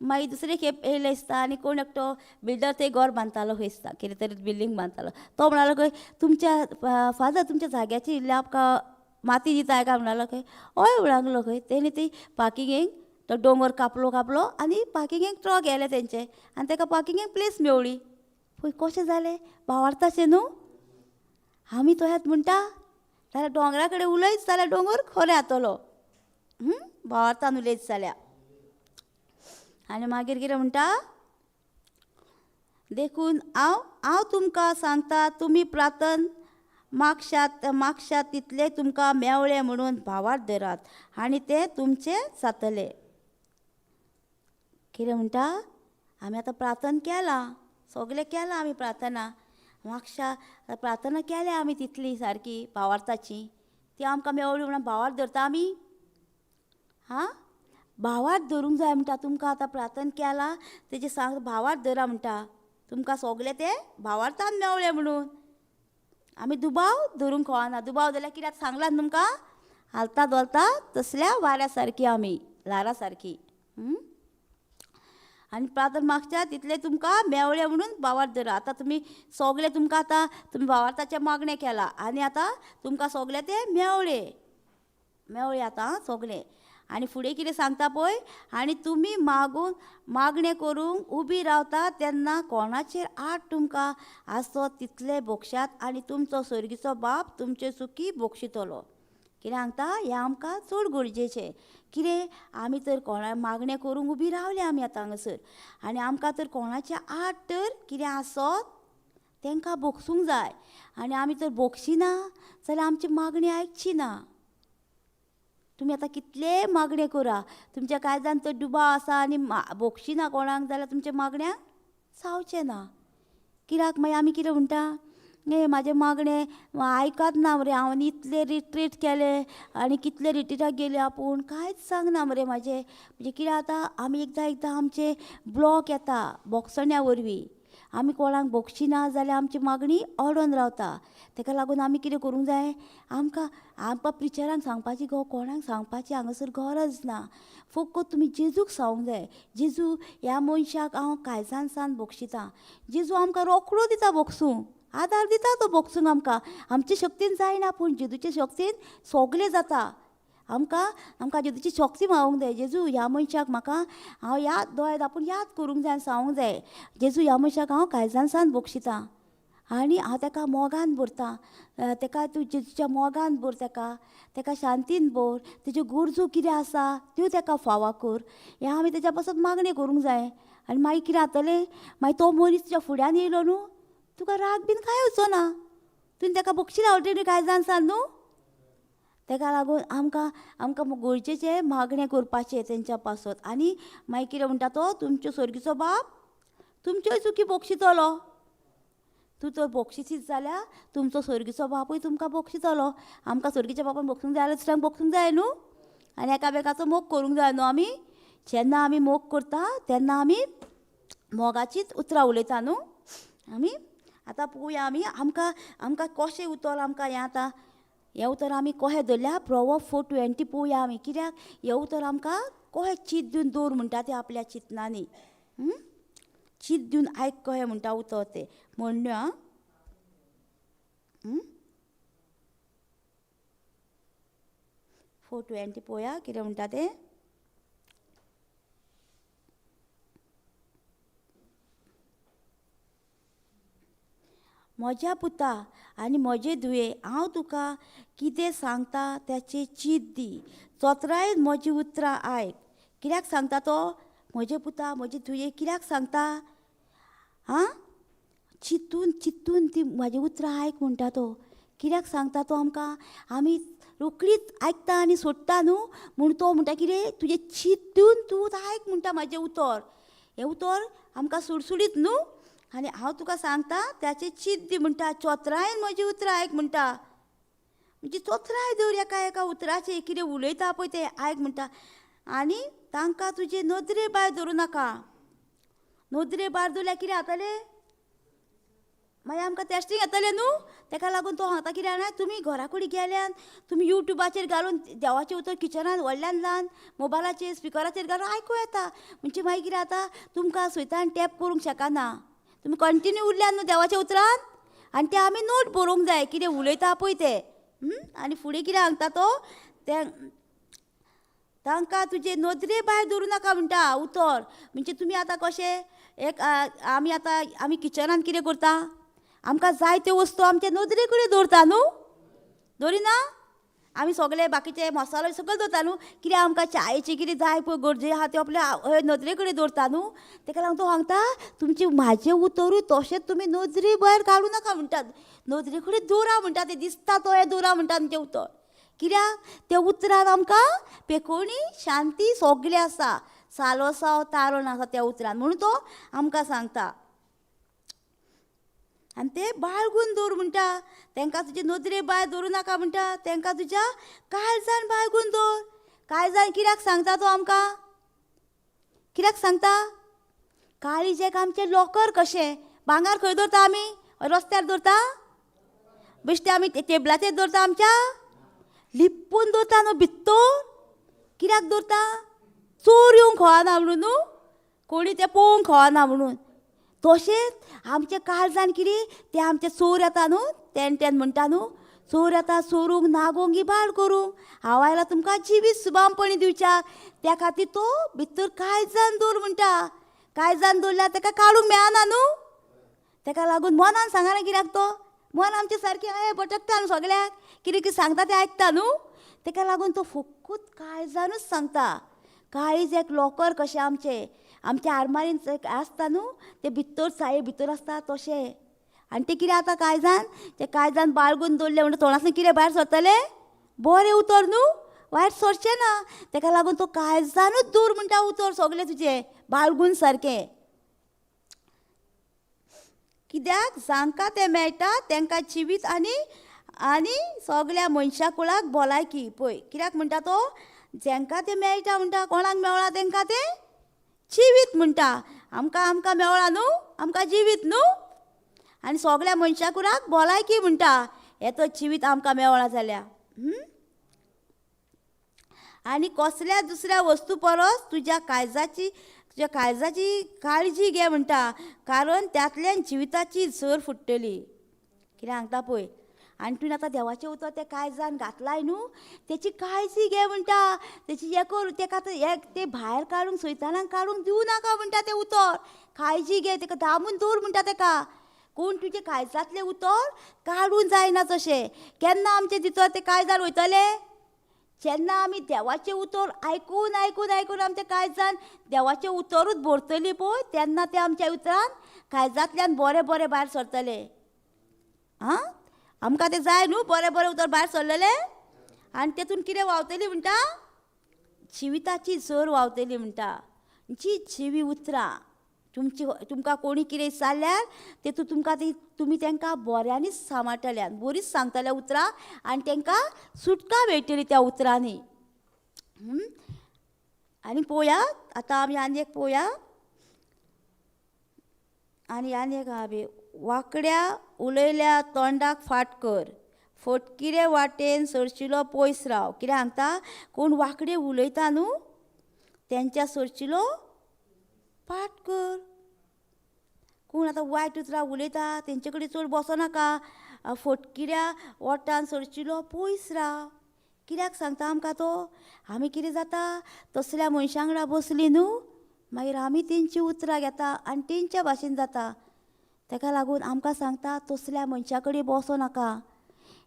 मागीर दुसरे खेप येयले दिसता आनी कोण एकटो बिल्डर थंय घर बांदतालो खंय दिसता कितें तरी बिल्डींग बांदतालो, तो म्हणालो खंय तुमच्या फादर तुमच्या जाग्याची इल्ली आमकां माती दिता काय म्हणालो खंय, हय म्हणलो खंय. तेणी ती पार्किंगेक तो दोंगर कापलो कापलो आनी पार्किंगेक ट्रक येयले तेंचे आनी ताका पार्किंगेक प्लेस मेवली. पळय कशें जालें भावार्थाचें न्हू. आमी तशेंच म्हणटा जाल्यार दोंगरा कडेन उलयत जाल्यार दोंगर खरें जातलो, भावार्थान उलयत जाल्यार. आनी मागीर कितें म्हणटा, देखून हांव हांव तुमकां सांगता तुमी प्रार्थन मागशात मागशात तितलें तुमकां मेवळें म्हणून भावार्थ धरात आनी तें तुमचें जातलें. कितें म्हणटा, आमी आतां प्रार्थना केलां सगलें केलां आमी प्रार्थना मागशा प्रार्थना केल्या आमी तितली सारकी भावार्थाची, ती आमकां मेवली म्हणून भावार्थ धरता आमी. हां भावार्थ धरूंक जाय म्हणटा, तुमकां आतां प्रार्थना केलां तेजें सांग भावार्थ धरा म्हणटा, तुमकां सगलें तें भावार्थान मेवलें म्हणून. आमी दुबाव धरूंक कळना, दुबाव जाल्यार कित्याक सांगलां तुमकां हालता धोलता तसल्या वाऱ्या सारकी आमी ल्हारां सारकी. आनी प्रार्थना मागच्या तितलें तुमकां मेवलें म्हणून भावार्थ धरा. आतां तुमी सगलें तुमकां आतां तुमी भावार्थाचें मागणें केलां आनी आतां तुमकां सगलें तें मेवलें मेवलें आतां सगलें. आनी फुडें कितें सांगता पळय, आनी तुमी मागून मागणें करूंक उबी रावता तेन्ना कोणाचेर आड तुमकां आसत तितलें भोगशात आनी तुमचो सर्गीचो बाप तुमचे चुकी भोगशितलो. कितें सांगता हें आमकां चड गरजेचें. कितें आमी तर कोणा मागणें करूंक उबी रावले आमी आतां हांगासर आनी आमकां तर कोणाचे आड तर कितें आसत तांकां भोगसूंक जाय आनी आमी तर भोगशिना जाल्यार आमची मागणी आयकची ना. तुमी आतां कितलेय मागणें करा तुमच्या काळजान तर दुबाव आसा आनी भोगशिना कोणाक जाल्यार तुमच्या मागण्यांक जावचें ना. कित्याक मागीर आमी कितें म्हणटा, हे म्हाजें मागणें आयकत ना मरे, हांवें इतलें रिट्रीट केलें आनी कितले रिट्रिटाक गेलें आपूण कांयच सांगना मरे म्हाजें. म्हणजे कितें जाता आमी एकदां एकदां आमचें ब्लॉक येता भोगसण्या वरवीं, आमी कोणाक भोगशिना जाल्यार आमची मागणी अडोन रावता. ताका लागून आमी कितें करूंक जाय, आमकां आमकां प्रिचरांक सांगपाची गो कोणाक सांगपाची हांगासर गरज ना, फकत तुमी जेजूक सांगूंक जाय, जेजू ह्या मनशाक हांव काळजान सान भोगशितां, जेजू आमकां रोकडो दिता भोगसूंक, आदार दिता तो भोगसूंक आमकां, आमचे शक्तीन जायना पूण जेजूचे शक्तीन सगलें जाता. आमकां आमकां जेजूची शक्ती मागूंक जाय, जेजू ह्या मनशाक म्हाका हांव याद दोळे आपूण याद करूंक जाय आनी सांगूंक जाय, जेजू ह्या मनशाक हांव काळजान सान भोगशितां आनी हांव ताका मोगान भरतां, ताका तूं जेजूच्या मोगान भर, ताका ताका शांतीन भर, तेज्यो गरजो कितें आसा त्यो ताका फावो कर, हें आमी तेज्या पासत मागणें करूंक जाय. आनी मागीर कितें जातलें, मागीर तो मनीस तुज्या फुड्यान येयलो न्हू तुका राग बीन कांय वचो ना, तुवें ताका भोगशिला ऑलरेडी काळजान सान न्हू. ताका लागून आमकां आमकां गरजेचें मागणें करपाचें तेंच्या पासत. आनी मागीर कितें म्हणटा तो, तुमच्यो सर्गीचो बाप तुमच्योय चुकी भोगशितलो, तूं तर भोगशिशीत जाल्यार तुमचो सर्गीचो बापूय तुमकां भोगशितलो. आमकां सर्गीच्या बापान भोगसूंक जाय जाल्यार दुसऱ्यांक भोगसूंक जाय न्हू, आनी एकामेकाचो मोग करूंक जाय न्हू. आमी जेन्ना आमी मोग करता तेन्ना आमी मोगाचीच उतरां उलयता न्हू. आमी आतां पळोवया आमी आमकां आमकां कशें उतर आमकां हें आतां हें उतर आमी कशें धरल्या, प्रोवर्ब 4:20 पळोवया आमी, कित्याक हें उतर आमकां कशें चीत दिवन दवर म्हणटा तें आपल्या चिंतनांनी, चीत दिवन आयक कशें म्हणटा उतर तें म्हणण्यो. आं 4:20 पळोवया कितें म्हणटा तें. म्हज्या पुता आनी म्हजे धुये, हांव तुका कितें सांगता त्याचें चीत दी, चतुरायेन म्हजी उतरां आयक. कित्याक सांगता तो, म्हजे पुता म्हजे धुये कित्याक सांगता, आं चिंतून चिंतून ती म्हाजी उतरां आयक म्हणटा तो. कित्याक सांगता तो आमकां? आमी रोखडीच आयकता आनी सोडटा न्हू, म्हूण तो म्हणटा कितें तुजें चिंतून तूं आयक म्हणटा म्हाजें उतर. हें उतर आमकां सुडसुडीत न्हू, आनी हांव तुका सांगता ताचें चिंत दी म्हणटा. चोत्रायेन म्हजी उतरां आयक म्हणटा, म्हणजे चोत्राय दवर एका एका उतराचें, कितें उलयता पळय तें आयक म्हणटा. आनी तांकां तुजे नदरे भायर धरूं नाका. नदरे भायर दवरल्यार कितें जातलें? मागीर आमकां टेस्टींग येतलें न्हू. ताका लागून तो सांगता कितें जाणा, तुमी घरा कडेन गेल्यान तुमी यूट्यूबाचेर घालून देवाचें उतर किचनान व्हडल्यान ल्हान मोबायलाचेर स्पिकराचेर घालून आयकूं येता. म्हणजे मागीर कितें जाता, तुमकां स्वतान टॅप करूंक शकना, तुमी कंटिन्यू उरल्यान न्हू देवाच्या उतरान. आनी तें आमी नोट बरोवंक जाय कितें उलयता पळय तें. आनी फुडें कितें सांगता तो, तें तांकां तुजे नदरे भायर दवरूं नाका म्हणटा उतर. म्हणजे तुमी आतां कशें एक आमी आतां आमी किचनान कितें करता, आमकां जाय त्यो वस्तू आमचे नदरे कडेन दवरता न्हू, दवरिना? आमी सगळे बाकीचे मसालो सगळे दवरता न्हू. कितें आमकां चायेची कितें जाय पळय गरजे आहा त्यो आपल्या नदरे कडेन दवरता न्हू. ताका लागून तो सांगता तुमचें म्हाजें उतरूय तशेंच तुमी नदरे भायर काडूं नाका म्हणटात, नदरे कडेन दवरा म्हणटा, तें दिसता तो हें दवरा म्हणटा तुमचें उतर. कित्याक त्या उतरान आमकां पेकोवणी शांती सगळें आसा, सालोसांव तारण आसा त्या उतरान, म्हणून तो आमकां सांगता. आनी ते बाळगून दवर म्हणटा, तांकां तुजे नदरे भायर दवरूं नाका म्हणटा, तांकां तुज्या काळजान बाळगून दवर. काळजान कित्याक सांगता तो आमकां? कित्याक सांगता? काळीज एक आमचें लॉकर कशें. भांगर खंय दवरता आमी? रस्त्यार दवरता? बेश्टे आमी टेबलाचेर दवरता? आमच्या लिपून दवरता न्हू भित्तोर. कित्याक दवरता? चोर येवंक खवाना म्हणून न्हू, कोणी तें पळोवंक खवाना म्हणून. तशेंच आमच्या काळजान कितें तें आमचें चोर येता न्हू, तेन म्हणटा न्हू, चोर येता चोरूंक नागोवंक इबाड करूंक, हांव आयला तुमकां जिवीत सुबामपणी दिवच्याक. त्या खातीर तो भितर काळजान दवर म्हणटा. काळजान दवरल्यार ताका काडूंक मेळना न्हू. ताका लागून मनान सांगना कित्याक तो मन आमचें सारकें अय भटकता न्हू सगळ्याक, कितें कितें सांगता तें आयकता न्हू. ताका लागून तो फकत काळजानूच सांगता. काळीज एक लॉकर कशें आमचें, आमच्या आरमारीन आसता न्हू, ते भितर चाये भितर आसता तशें. आनी तें कितें आतां काळजान, तें काळजान बाळगून दवरलें म्हणटा तोंडांतल्यान कितें भायर सरतलें? बरें उतर न्हू, वायट सरचें ना. ताका लागून तो काळजानूच दवर म्हणटा उतर सगळें तुजें बाळगून सारकें. कित्याक जांकां तें मेळटा तांकां जिवीत आनी आनी सगळ्या मनशा कुळाक भलायकी. पळय कित्याक म्हणटा तो, जांकां तें मेळटा म्हणटा, कोणाक मेळ्ळां तांकां तें जिवीत म्हणटा. आमकां आमकां मेळ्ळां न्हू, आमकां जिवीत न्हू, आनी सगळ्या मनशा कुळाक भलायकी म्हणटा. हें तर जिवीत आमकां मेळ्ळां जाल्यार. आनी कसल्या दुसऱ्या वस्तू परस तुज्या काळजाची काळजी घे म्हणटा, कारण तांतल्यान जिविताची झर फुट्टली. कितें सांगता पळय. आनी तुवें आतां देवाचें उतर तें काळजान घातलाय न्हू, तेची काळजी घे म्हणटा, तेची हें कर, तेका आतां हें तें भायर काडूंक सैतानाक काडूंक दिवं नाका म्हणटा तें उतर. काळजी घे, तेका दामून दवर म्हणटा तेका. कोण तुजें काळजांतलें उतर काडून जायना तशें. केन्ना आमचें भितर तें काळजान वयतलें? जेन्ना आमी देवाचें उतर आयकून आयकून आयकून आमच्या काळजान देवाचें उतरूच भरतली पळय, तेन्ना तें आमच्या उतरान काळजांतल्यान बरें बरें भायर सरतलें. आं, आमकां तें जाय न्हू, बरें बरें उतर भायर सरलेलें. आनी तेतून कितें व्हांवतली म्हणटा? जिविताची झर व्हांवतली म्हणटा. जी जिवी उतरां तुमची, तुमकां कोणी कितें विचारल्यार तेतून तुमकां ती तुमी तांकां बऱ्यांनीच सांबाळटले, बरीच सांगतले उतरां, आनी तांकां सुटका मेळटली त्या उतरांनी. आनी पळोवया आतां आमी आनी एक पळोवया. आनी आनी एक आहा, वांकड्या उलयल्या तोंडाक फाट कर, फटकिरे वाटेन सरशिलो पयस राव. कितें सांगता? कोण वांकडे उलयता न्हू तेंच्या सरशिलो पाट कर. कोण आतां वायट उतरां उलयता तेंचे कडेन चड बसो नाका, फटकिऱ्या वटान सरशिलो पयस राव. कित्याक सांगता आमकां तो? आमी कितें जाता, तसल्या मनशां वांगडा बसली न्हू, मागीर आमी तेंची उतरां घेता आनी तेंच्या भाशेन जाता. ताका लागून आमकां सांगता तसल्या मनशां कडेन बसो नाका.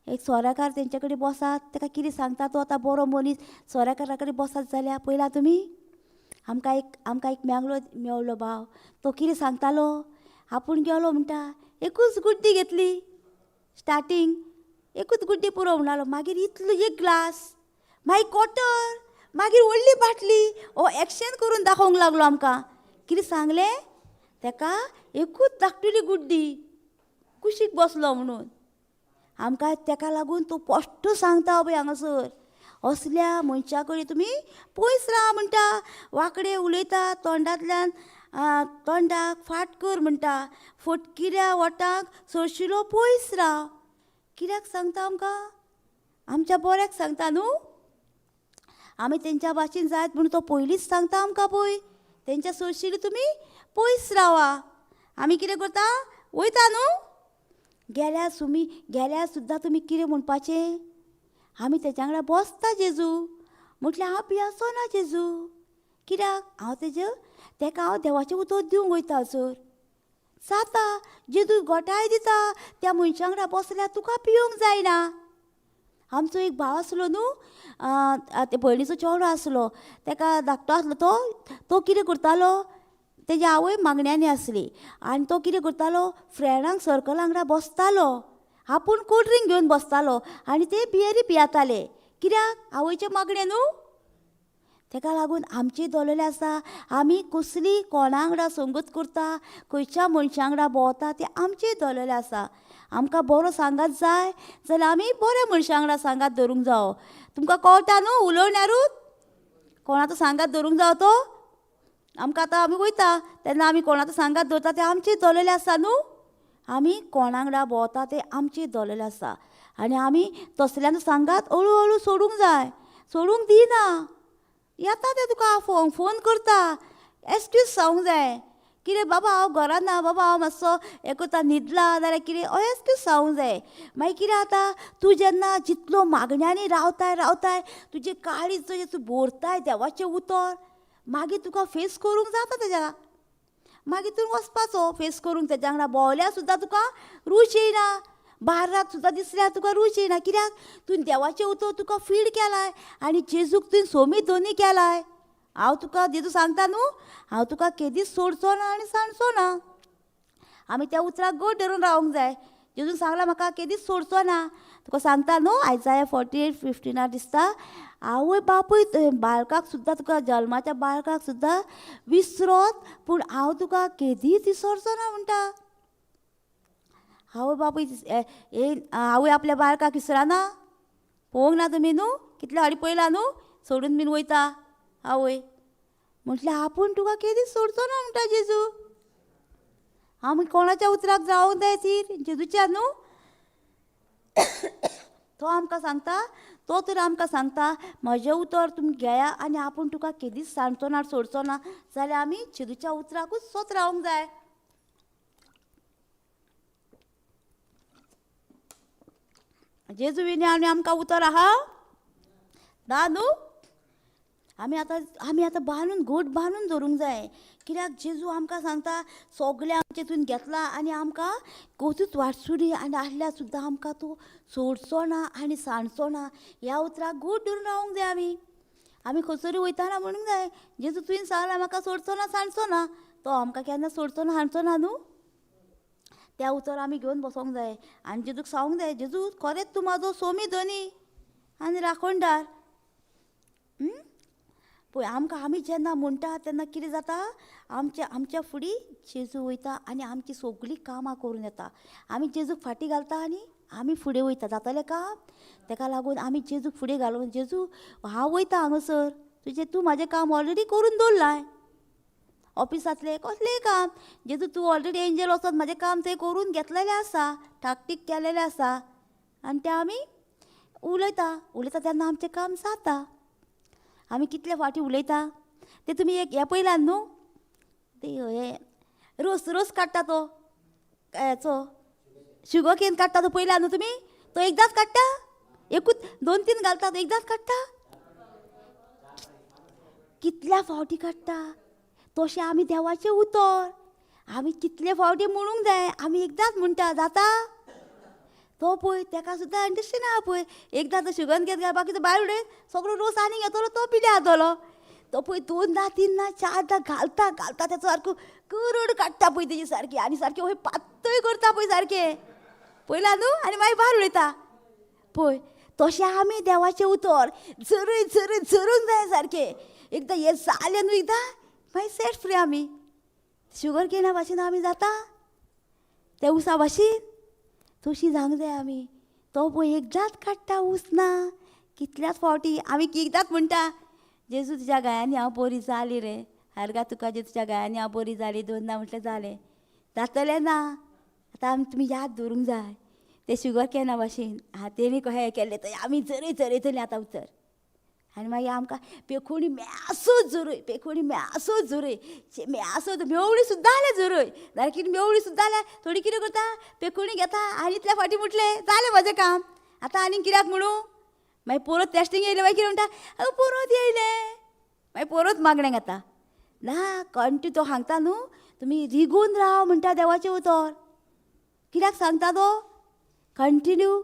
एक सोऱ्याकार तेंचे कडेन बसात, ताका कितें सांगता तो आतां बरो मनीस सोऱ्याकारा कडेन बसात जाल्यार पळयला तुमी. आमकां एक मेंगलो मेवलो भाव, तो कितें सांगतालो, आपूण गेलो म्हणटा एकूच गुड्डी घेतली स्टार्टींग, एकूच गुड्डी पुरो म्हणालो. मागीर इतलो एक ग्लास, मागीर क्वॉर्टर, मागीर व्हडली बाटली. हो एक्शन करून दाखोवंक लागलो आमकां. कितें सांगलें तेका? एकूच धाकटुली गुड्डी, कुशीक बसलो म्हणून. आमकां तेका लागून तो स्पश्ट सांगता पळय हांगासर, असल्या मनशा कडेन तुमी पयस रावा म्हणटा. वांकडे उलयता, तोंडांतल्यान तोंडाक फाट कर म्हणटा, फटकिऱ्या वटाक सोरशिलो पयस राव. कित्याक सांगता आमकां? आमच्या बऱ्याक सांगता न्हू. आमी तेंच्या भाशेन जायत म्हूण तो पयलींच सांगता आमकां पळय, तेंच्या सोरशिली तुमी पयस रावा. आमी कितें करता? वयता न्हू. गेल्यार तुमी, गेल्यार सुद्दां तुमी कितें म्हणपाचें? आमी तेच्या वांगडा बसता जेजू म्हटल्यार हांव पियाचो ना जेजू. कित्याक? हांव तेजे तेका हांव देवाचें उतर दिवंक वयता. सर जाता जेजू गोठाय दिता त्या मनशा वांगडा बसल्यार तुका पिवंक जायना. आमचो एक भाव आसलो न्हू, ते भयणीचो चेडो आसलो, तेका धाकटो आसलो तो. तो कितें करतालो, तेजी आवय मागण्यांनी आसली आनी तो कितें करतालो, फ्रेंडांक सर्कला वांगडा बसतालो, आपूण कोल्ड ड्रिंक घेवन बसतालो आनी ते बियरी पियाताले. कित्याक? आवयचें मागणें न्हू. तेका लागून आमची दवरलेलें आसा, आमी कसली कोणा वांगडा संगत करता, खंयच्या मनशा वांगडा भोंवता तें आमचें दवरलेलें आसा. आमकां बरो सांगात जाय जाल्यार आमी बऱ्या मनशा वांगडा सांगात धरूंक जावो. तुमकां कळटा न्हू उलोवण्यारूच कोणाचो सांगात धरूंक जावो तो. आमकां आतां आमी वयता तेन्ना आमी कोणाचो सांगात दवरता तें आमचें दवरलेलें आसा न्हू. आमी कोणा वांगडा भोंवता तें आमचें दवरलेलें आसा आनी आमी तसल्यांचो सांगात हळू हळू सोडूंक जाय, सोडूंक दिना. येता ते तुका आफोवंक, फोन करता, एक्सक्यूज सांगूंक जाय, कितें बाबा हांव घरान ना, बाबा हांव मातसो हें करता, न्हिदला जाल्यार कितें एक्सक्यूज सांगूंक जाय. मागीर कितें जाता, तूं जेन्ना जितलो मागण्यांनी रावताय रावताय तुजें काळीज जें तूं भरताय देवाचें उतर, मागीर तुका फेस करूंक जाता तेज्या. मागीर तूं वचपाचो फेस करूंक तेज्या वांगडा. भोंवल्यार सुद्दां तुका रूच येयना, बार्राक सुद्दां दिसल्यार तुका रूच येयना. कित्याक? तुवें देवाचें उतर तुका फीड केलाय आनी जेजूक तुवें सोमी दोनी केलाय. हांव तुका जेजू सांगता न्हू, हांव तुका केदीच सोडचो ना आनी सांडचो ना. आमी त्या उतराक गोड धरून रावंक जाय. जेजून सांगलां म्हाका केदीच सोडचो ना. तुका सांगता न्हू, आयजाया 48:15 दिसता, आवय बापूय बाळकाक सुद्दां, तुका जल्माच्या बाळकाक सुद्दां विसरोत, पूण हांव तुका केदीच विसरचो ना म्हणटा. आवय बापूय आवय आपल्या बाळकाक विसराना. पळोवंक ना तुमी न्हू, कितले फावटी पळयला न्हू, सोडून बीन वयता आवय. म्हटल्यार आपूण तुका केदीच सोडचो ना म्हणटा जेजू. आमी कोणाच्या उतराक जावंक जाय ती जेजूच्या न्हू. तो आमकां सांगता, तो तर आमकां सांगता म्हजें उतर तुमी घेया आनी आपूण तुका केदीच सांडचो ना सोडचो ना. जाल्यार आमी जेजूच्या उतराकूच सोत रावंक जाय. जेजू विणी आनी आमकां उतर आहा ना न्हू. आमी आतां बांदून घट बांदून धरूंक जाय. कित्याक जेजू आमकां सांगता सगळें आमचें तुवें घेतलां आनी आमकां कोतूच वाटसुरी आनी आसल्यार सुद्दां आमकां तूं सोडचो ना आनी सांडचो ना. ह्या उतराक घट धरून रावंक जाय. आमी आमी खंयसरूय वयतना म्हणूंक जाय, जेजू तुवें सांगलां म्हाका सोडचो ना सांडचो ना. तो आमकां केन्ना सोडचो ना सांडचो ना न्हू. त्या उतर आमी घेवन बसोंक जाय आनी जेजूक सांगूंक जाय, जेजू खरेंच तूं म्हाजो सोमी धनी आनी राखणदार. पळय आमकां आमी जेन्ना म्हणटा तेन्ना कितें जाता, आमच्या आमच्या फुडें जेजू वयता आनी आमची सगळीं कामां करून येता. आमी जेजूक फाटीं घालता आनी आमी फुडें वयता. जातलें काम? तेका लागून आमी जेजूक फुडें घालून, जेजू हांव वयता हांगासर, तुजें तूं म्हाजें काम ऑलरेडी करून दवरलां, ऑफिसांतलें कसलेंय काम, जेजू तूं ऑलरेडी एंजल वचोन म्हाजें काम थंय करून घेतलेलें आसा, ठाकठीक केलेलें आसा. आनी तें आमी उलयता उलयता तेन्ना आमचें काम जाता. आमी कितले फावटी उलयता तें तुमी एक हें पळयलां न्हू, ते हें रोस रोस काडटा तो हेचो शुगर केन काडटा तो पळयला न्हू तुमी. तो एकदांच काडटा, एकूच दोन तीन घालता, तो एकदांच काडटा, कितल्या फावटी काडटा. तशें आमी देवाचें उतर आमी कितले फावटी म्हणूंक जाय. आमी एकदांच म्हणटा जाता. तो पळय तेका सुद्दां अंडरस्टँड आहा पळय, एकदां तो शुगर घेत घाल, बाकी तो भायर उडयत सगळो रोस आनीक येतलो तो पिल्या जातलो. तो पळय 2 ना 3 ना 4 घालता घालता तेचो सारको करड काडटा पळय तेजी सारकी, आनी सारकी हय पातळ करता पळय सारकें, पळयला न्हू, आनी मागीर भायर उडयता. पळय तशें आमी देवाचें उतर झरय झरय झरूंक जाय सारकें. एकदां हें जालें न्हू एकदां मागीर सेट फ्री आमी. शुगर केना भाशेन आमी जाता त्या उसा भाशेन तशी जावंक जाय आमी. तो पळय एकदांच काडटा ऊस ना कितल्याच फावटी आमी एकदांच म्हणटा जेजू तुज्या गायांनी हांव बरी जाली रे, हारगा तुका जेजूच्या गायांनी हांव बरी जाली, दोनदां म्हटलें जालें, जातलें ना. आतां आमी तुमी याद दवरूंक जाय ते शुगर केना भाशेन आं तेणी कशें केल्लें थंय आमी झरय झरयतलीं आतां उतर. आनी मागीर आमकां पेखोणी म्यासूच झरय, पेखोणी म्यासूच झरय, म्यासूच मेवळी सुद्दां जाल्यार झरय, नाल्यार कितें मेवळी सुद्दां जाल्यार थोडी कितें करता पेखोणी घेता आनी इतल्या फाटीं म्हटलें जालें म्हजें काम, आतां आनीक कित्याक म्हणू. मागीर परत टेस्टींग येयलें मागीर कितें म्हणटा आगो परत येयलें, मागीर परत मागणें घेता. ना कंटिन्यू तो सांगता न्हू तुमी रिगून राव म्हणटा देवाचें उतर. कित्याक सांगता तो कंटिन्यू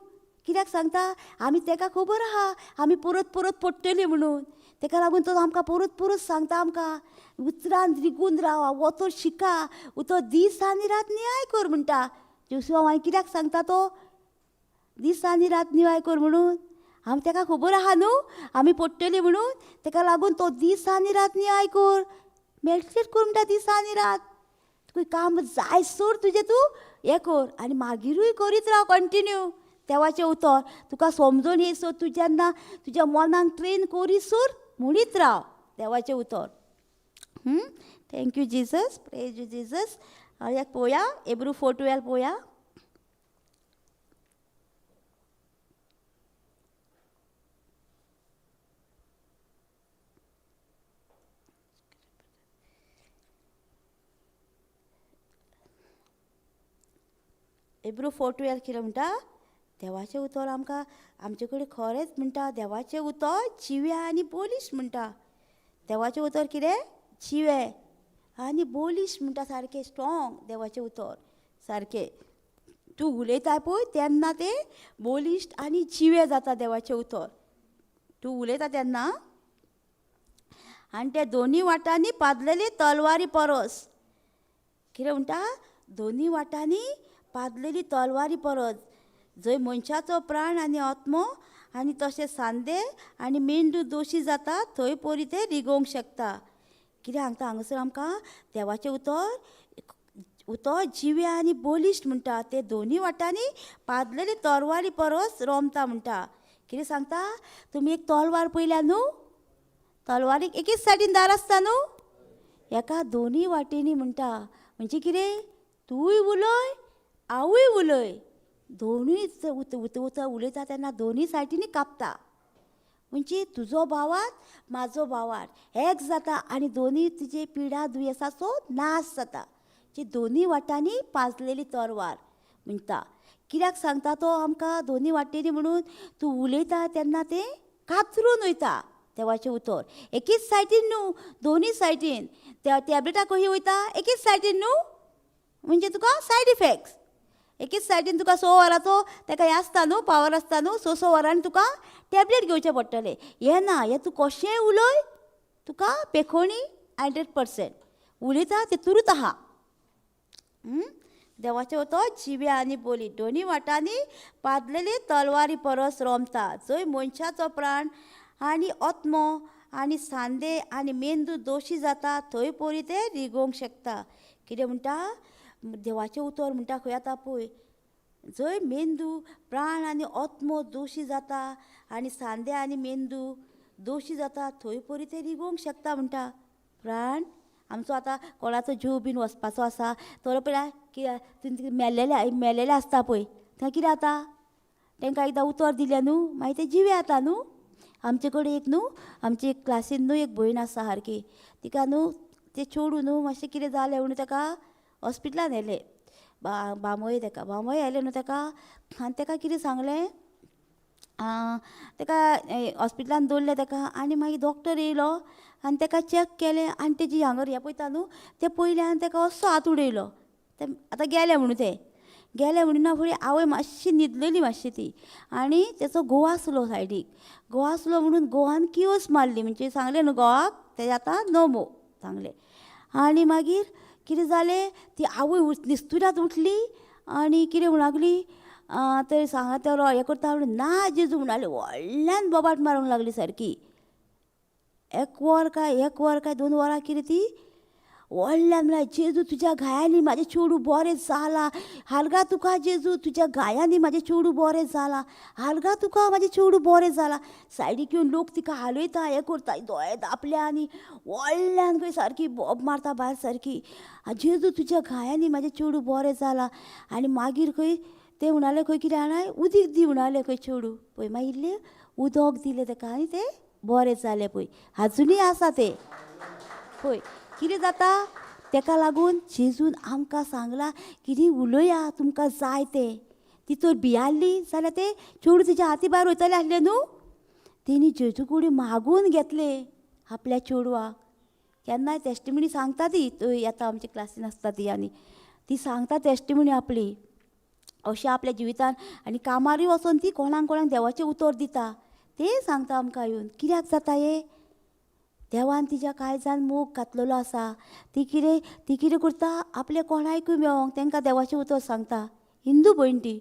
कित्याक सांगता? आमी तेका खबर आहा आमी परत परत पडटली म्हणून, तेका लागून तो आमकां परत परत सांगता आमकां उतरान रिगून राव, उतर शिका, उतर दीस आनी रात नियाळ कर म्हणटा. जेजू आनी कित्याक सांगता तो दीस आनी रात नियाळ कर म्हणून? आमी तेका खबर आहा न्हू आमी पडटली म्हणून, तेका लागून तो दीस आनी रात नियाळ कर, मेडिटेट कर म्हणटा दीस आनी रात. तुका काम जाय सोड तुजें तूं हें कर आनी मागीरूय करीत राव कंटिन्यू देवाचें उतर तुका समजून येयसर तूं जेन्ना तुज्या मनाक ट्रेन करीसर म्हणीत राव देवाचें उतर. Thank you Jesus, praise you Jesus. एक पळोवया एब्रू 4:12 पळोवया. एब्रू 4:12 कितें म्हणटा? देवाचें उतर आमकां आमचे कडेन खरेंच म्हणटा देवाचें उतर जिवें आनी बोलीश म्हणटा. देवाचें उतर कितें? जिवें आनी बोलीश म्हणटा, सारकें स्ट्रॉंग देवाचें उतर सारकें. तूं उलयता पळय तेन्ना तें बोलिश्ट आनी जिवें जाता देवाचें उतर तूं उलयता तेन्ना. आनी ते दोनी वाटांनी पादलेली तलवारी परस कितें म्हणटा? दोनी वाटांनी पादलेली तलवारी परस जंय मनशाचो प्राण आनी आत्मो आनी तशें सांदे आनी मेंदू दोशी जाता थंय परी ते रिगोवंक शकता. कितें सांगता हांगासर आमकां देवाचें उतर उतर जिवें आनी बोलिश्ट म्हणटा, ते दोनी वाटांनी पादलेली तलवारी परस रोमता म्हणटा. कितें सांगता? तुमी एक तलवार पळयल्या न्हू, तलवारीक एकेच सायडीन दार आसता न्हू, हेका दोनी वाटेनी म्हणटा. म्हणजे कितें? तूंय उलय हांवूय उलय, दोनूय उतर उलयता तेन्ना दोनूय सायडीनी कापता. म्हणजे तुजो भावार्थ म्हाजो भावार्थ एक जाता आनी दोनूय तुजे पिडा दुयेंसाचो नाश जाता. जी दोनूय वाटांनी पाजलेली तरवार म्हणटा. कित्याक सांगता तो आमकां दोनूय वाटेनी म्हणून? तूं उलयता तेन्ना तें कातरून वयता देवाचें उतर, एकेच सायडीन न्हू दोनूय सायडीन. त्या टॅबलेटा कशी वयता एकेच सायडीन न्हू, म्हणजे तुका सायड इफेक्ट्स. एकेच सायडीन तुका 6 वरांचो तेका हें आसता न्हू, पावर आसता न्हू, 6 वरांनी तुका टॅबलेट घेवचें पडटलें. हें ना, हें तूं कशेंय उलय तुका पेखोणी 100% उलयता तेतूरूच आहा. देवाचें उतर जिवें आनी बोली दोनी वाटांनी पादलेली तलवारी परस रोमता, जंय मनशाचो प्राण आनी आत्मो आनी सांदे आनी मेंदू दोशी जाता थंय परी ते रिगोवंक शकता. कितें म्हणटा? देवाचें उतर म्हणटा खंय आतां पळय, जंय मेंदू प्राण आनी आत्मो दोशी जाता आनी सांदे आनी मेंदू दोशी जाता थंय परी ते रिगोवंक शकता म्हणटा. प्राण आमचो आतां कोणाचो जीव बीन वचपाचो आसा तो पळय कितें मेल्लेले मेल्लेले आसता पळय, थंय कितें जाता? तांकां एकदां उतर दिलें न्हू मागीर ते जिवे जाता न्हू. आमचे कडेन एक न्हू आमची एक क्लासीन न्हू एक भयण आसा सारकी, तिका न्हू तें चेडूं न्हू मातशें कितें जालें म्हणून ताका हॉस्पिटलान व्हेलें, बांबोळे ताका बांबोळे व्हेलें न्हू ताका. आनी ताका कितें सांगलें, ताका हॉस्पिटलान दवरलें ताका. आनी मागीर डॉक्टर येयलो आनी ताका चॅक केलें आनी तेजी हांगर हें पळयता न्हू तें पळयलें आनी ताका असो हात उडयलो. तें आतां गेलें म्हणून तें गेलें म्हणून ना फुडें आवय मातशी न्हिदलेली मातशी ती, आनी तेचो घोव आसलो सायडीक, घोव आसलो म्हणून घोवान किवस मारली, म्हणजे सांगलें न्हू घोवाक तेजें आतां नमो सांगलें. आनी मागीर कितें जालें, ती आवय निस्तुरात उठली आनी कितें म्हणूंक लागली, तर सांगा तर हें करता म्हणून ना जेजू म्हणाले, व्हडल्यान बोबाट मारूंक लागली सारकी. एक वर काय 1 वर काय 2 वरां कितें ती व्हडल्यान म्हळ्यार जेजू तुज्या घायांनी म्हाजें चेडूं बरें जालां, हालगा तुका जेजू तुज्या घायांनी म्हाजें चेडूं बरें जालां, हालगा तुका म्हाजें चेडूं बरें जालां. सायडीक येवन लोक तिका हालयता हें करता, दोळे धांपल्या आनी व्हडल्यान खंय सारकी बोब मारता भायर सारकी, जेजू तुज्या घायांनी म्हाजें चेडूं बरें जालां. आनी मागीर खंय ते म्हणाले खंय कितें जाणा उदीक दी म्हणाले खंय चेडूं, पळय मागीर इल्लें उदक दिलें ताका आनी तें बरें जालें. पळय आजुनूय आसा तें. पळय कितें जाता तेका लागून जेजून आमकां सांगलां कितें उलया तुमकां जाय तें. ती तर भियाली जाल्यार तें चेडूं तिच्या हाती भायर वयतलें आसलें न्हू, तेणी जेजू कडेन मागून घेतलें आपल्या चेडवाक. केन्नाय टेस्टिमनी सांगता ती, थंय येता आमच्या क्लासीन आसता ती आनी ती सांगता टेस्टिमनी आपली अशें आपल्या जिवितान. आनी कामारूय वचोन ती कोणाक कोणाक देवाचें उतर दिता, तें सांगता आमकां येवन. कित्याक जाता हें, देवान तिच्या काळजान मोग घातलेलो आसा. ती कितें करता आपल्या कोणाकूय मेळोंक तांकां देवाचें उतर सांगता. हिंदू भयण ती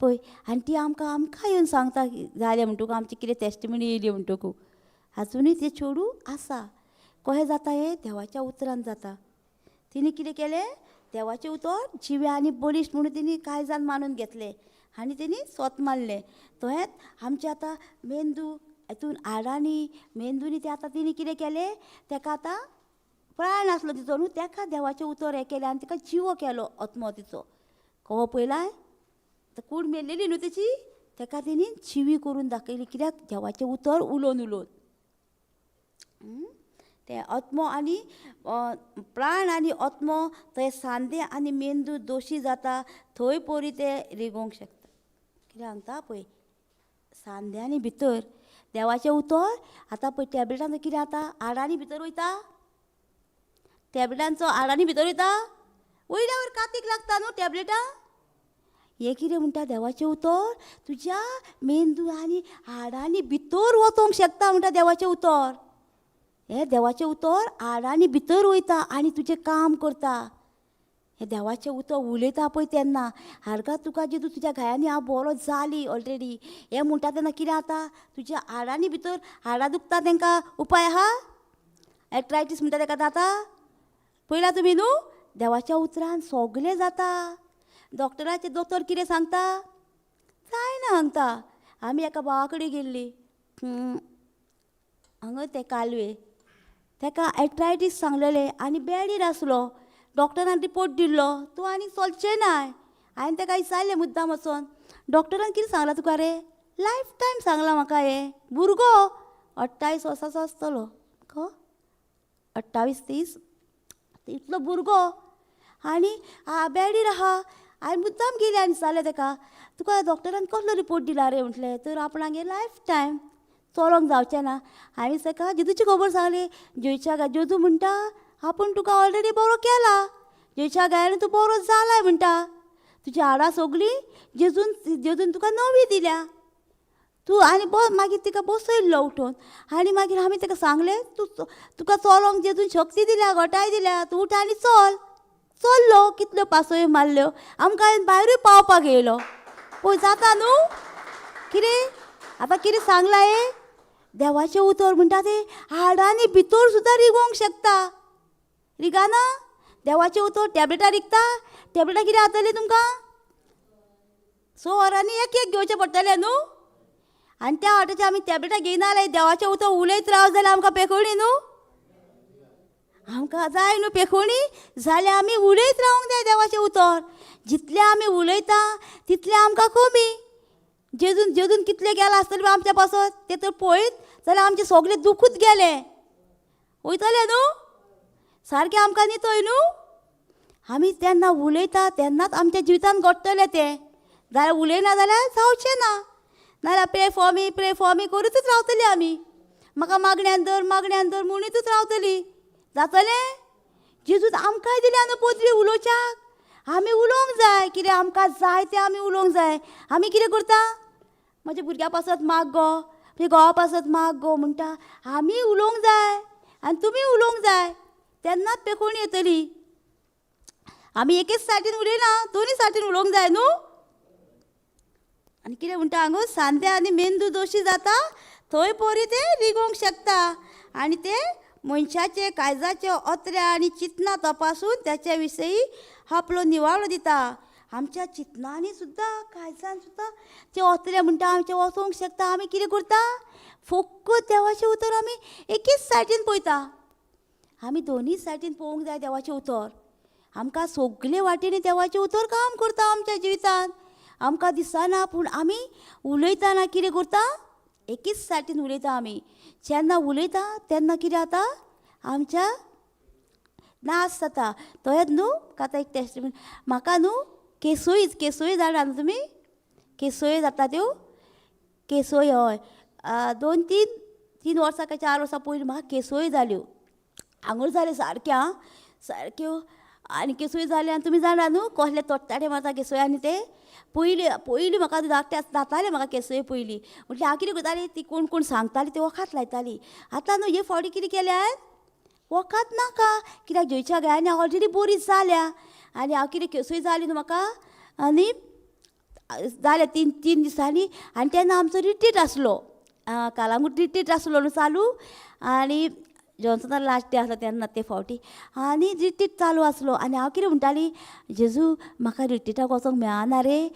पळय, आनी ती आमकां आमकां येवन सांगता जालें म्हणटकू आमची कितें टेस्टिमनी येयली म्हणटकू. आजुनूय तें चेडूं आसा. कशें जाता हें देवाच्या उतरान जाता. तिणें कितें केलें, देवाचें उतर जिवें आनी बळिश्ट म्हणून तिणें काळजान मानून घेतलें आनी तेणी सोत मारलें. तहेंच आमचें आतां मेंदू हितून हाडांनी मेंदूनी तें आतां तिणें कितें केलें, तेका आतां प्राण आसलो तिचो न्हू, तेका देवाचें उतर हें केलें आनी तिका जिवो केलो आत्मो तिचो. कहो पयलाय आतां कूड मेल्लेली न्हू तेची, तेका तेणी जिवी करून दाखयली. कित्याक देवाचें उतर उलोवन उलोवन तें आत्मो आनी प्राण आनी आत्मो थंय सांदे आनी मेंदू दोशी जाता थंय पोरी ते रिगोवंक शकता. कितें सांगता पळय सांद्यांनी भितर देवाचें उतर. आतां पळय टॅबलेटांचो कितें जाता, हाडांनी भितर वयता, टॅबलेटांचो हाडांनी भितर वयता, वयल्या वयर कातीक लागता न्हू टॅबलेटां. हें कितें म्हणटा देवाचें उतर तुज्या मेंदू आनी हाडांनी भितर वचोंक शकता म्हणटा देवाचें उतर. हें देवाचें उतर हाडांनी भितर वयता आनी तुजें काम करता. हें देवाचें उतर उलयता पळय तेन्ना हाडका तुका जेजू तुज्या घायांनी हांव बरो जाली ऑलरेडी हें म्हणटा तेन्ना कितें जाता तुज्या हाडांनी भितर. हाडां दुखता तांकां उपाय आहा, एट्रायटीस म्हणटा ताका जाता पळयला तुमी न्हू. देवाच्या उतरान सगलें जाता. डॉक्टराचे दोतोर कितें सांगता जायना सांगता. आमी एका भावा कडेन गेल्ली हांगा ते कालवे, ताका एट्रायटीस सांगलेलें आनी बेडीर आसलो. डॉक्टरान रिपोर्ट दिल्लो तूं आनी चलचें ना. हांवें ताका विचारलें मुद्दाम वचोन, डॉक्टरान कितें सांगलां तुका रे? लायफ टायम सांगलां म्हाका. हें भुरगो 28 वर्सांचो आसतलो, 28 30 इतलो भुरगो आनी बेडीर आहा. हांवें मुद्दाम गेली आनी विचारलें ताका, तुका डॉक्टरान कसलो रिपोर्ट दिला रे म्हटलें, तर आपणागे लायफ टायम चलोंक जावचें ना. हांवें ताका जेजूची खबर सांगली. जेजूच्या जेजू म्हणटा आपूण तुका ऑलरेडी बरो केला, जेजूच्या गायन तूं बरो जालाय म्हणटा, तुजी हाडां सगळीं जेजून तुका नवी दिल्या तूं. आनी मागीर तिका बसयल्लो उठोवन आनी मागीर आमी ताका सांगलें तूं तुका चलोंक जेजून शक्ती दिल्या, घटाय दिल्या, तूं उठ आनी चल. चल्लो, कितल्यो पासयो मारल्यो, आमकां भायरूय पावपाक येयलो. पळय जाता न्हू कितें आतां कितें सांगलां हें देवाचें उतर म्हणटा तें हाडांनी भितर सुद्दां रिगोवंक शकता. रिगाना देवाचें उतर टॅबलेटां रिगता, टॅबलेटां कितें जातलीं तुमकां 6 वरांनी एक एक घेवचें पडटलें न्हू. आनी त्या वाटेचे आमी टॅबलेटां घेयना जाल्यार देवाचें उतर उलयत राव जाल्यार आमकां पेखोणी न्हू, आमकां जाय न्हू पेखोणी, जाल्यार आमी उलयत रावंक जाय देवाचें उतर. जितलें आमी उलयता तितलें आमकां कमी. जेजून जेजून कितलें गेलां आसतलें आमच्या पासत तें तर पळयत जाल्यार आमचें सगळें दुखूच गेलें वयतलें न्हू, सारकें आमकां न्ही न्हू. आमी तेन्ना उलयता तेन्नाच आमच्या जिवितान घडटलें तें, जाल्यार उलयना जाल्यार जावचें ना. नाजाल्यार pray for me pray for me करीतच रावतली आमी, म्हाका मागण्यान धर मागण्यान धर म्हणीतच रावतली. जातलें? जेजून आमकांय दिल्या न्हू पदवी उलोवच्याक, आमी उलोवंक जाय. कितें आमकां जाय तें आमी उलोवंक जाय. आमी कितें करता, म्हज्या भुरग्या पासत माग गो, म्हज्या घोवा पासत माग गो म्हणटा. आमी उलोवंक जाय आनी तुमी उलोवंक जाय, तेन्नाच पेखोणी येतली. आमी एकेच सायडीन उलयना, दोनूय सायडीन उलोवंक जाय न्हू. आनी कितें म्हणटा हांगा सांदे आनी मेंदू दोशी जाता थंय परी ते रिगोवंक शकता आनी ते मनशाचे काळजाचे ओतऱ्या आनी चिंतनां तपासून त्याच्या विशयी आपलो निवारो दिता. आमच्या चिंतनांनी सुद्दां काळजान सुद्दां ते ओतरे म्हणटा आमचे वचोंक शकता. आमी कितें करता, फक्त देवाचें उतर आमी एकेच सायडीन पळयता. आमी दोनूय सायडीन पळोवंक जाय देवाचें उतर. आमकां सगळे वाटेनी देवाचें उतर काम करता आमच्या जिवितांत. आमकां दिसना पूण आमी उलयतना कितें करता, एकेच सायडीन उलयता. आमी जेन्ना उलयता तेन्ना कितें जाता, आमच्या नाश जाता. तहेंच न्हू आतां एक टेस्टिमनी म्हाका न्हू केसोय केसोय जाणा न्हू तुमी, केसोय जाता त्यो केसोय. हय, 2 3 वर्सां काय 4 वर्सां पयलीं म्हाका केसोय जाल्यो. आंगूर जाल्यो सारक्यो आं, सारक्यो. आनी केसोय जाल्यो आनी तुमी जाणा न्हू कसले तोट्टाडे मारता केसोय. आनी ते पयलीं पयलीं म्हाका धाकटे जाताले म्हाका केसोय पयलीं. म्हटल्यार हांव कितें करताली, ती कोण कोण सांगताली ते वखद लायताली. आतां न्हू हे फावटी कितें केलें हांवें, वखद नाका, कित्याक जेच्या गायांनी ऑलरेडी बरी जाल्या. आनी हांव कितें केसोय जाली न्हू म्हाका, आनी जालें 3 दिसांनी. आनी तेन्ना आमचो रिट्रीट आसलो, कालांगूट रिट्रीट आसलो न्हू चालू. आनी जॉन्सना लास्ट डे आसलो तेन्ना ते फावटी. आनी रिट्रीट चालू आसलो. आनी हांव कितें म्हणटाली, जेजू म्हाका रिट्रीटाक वचोंक मेळना रे,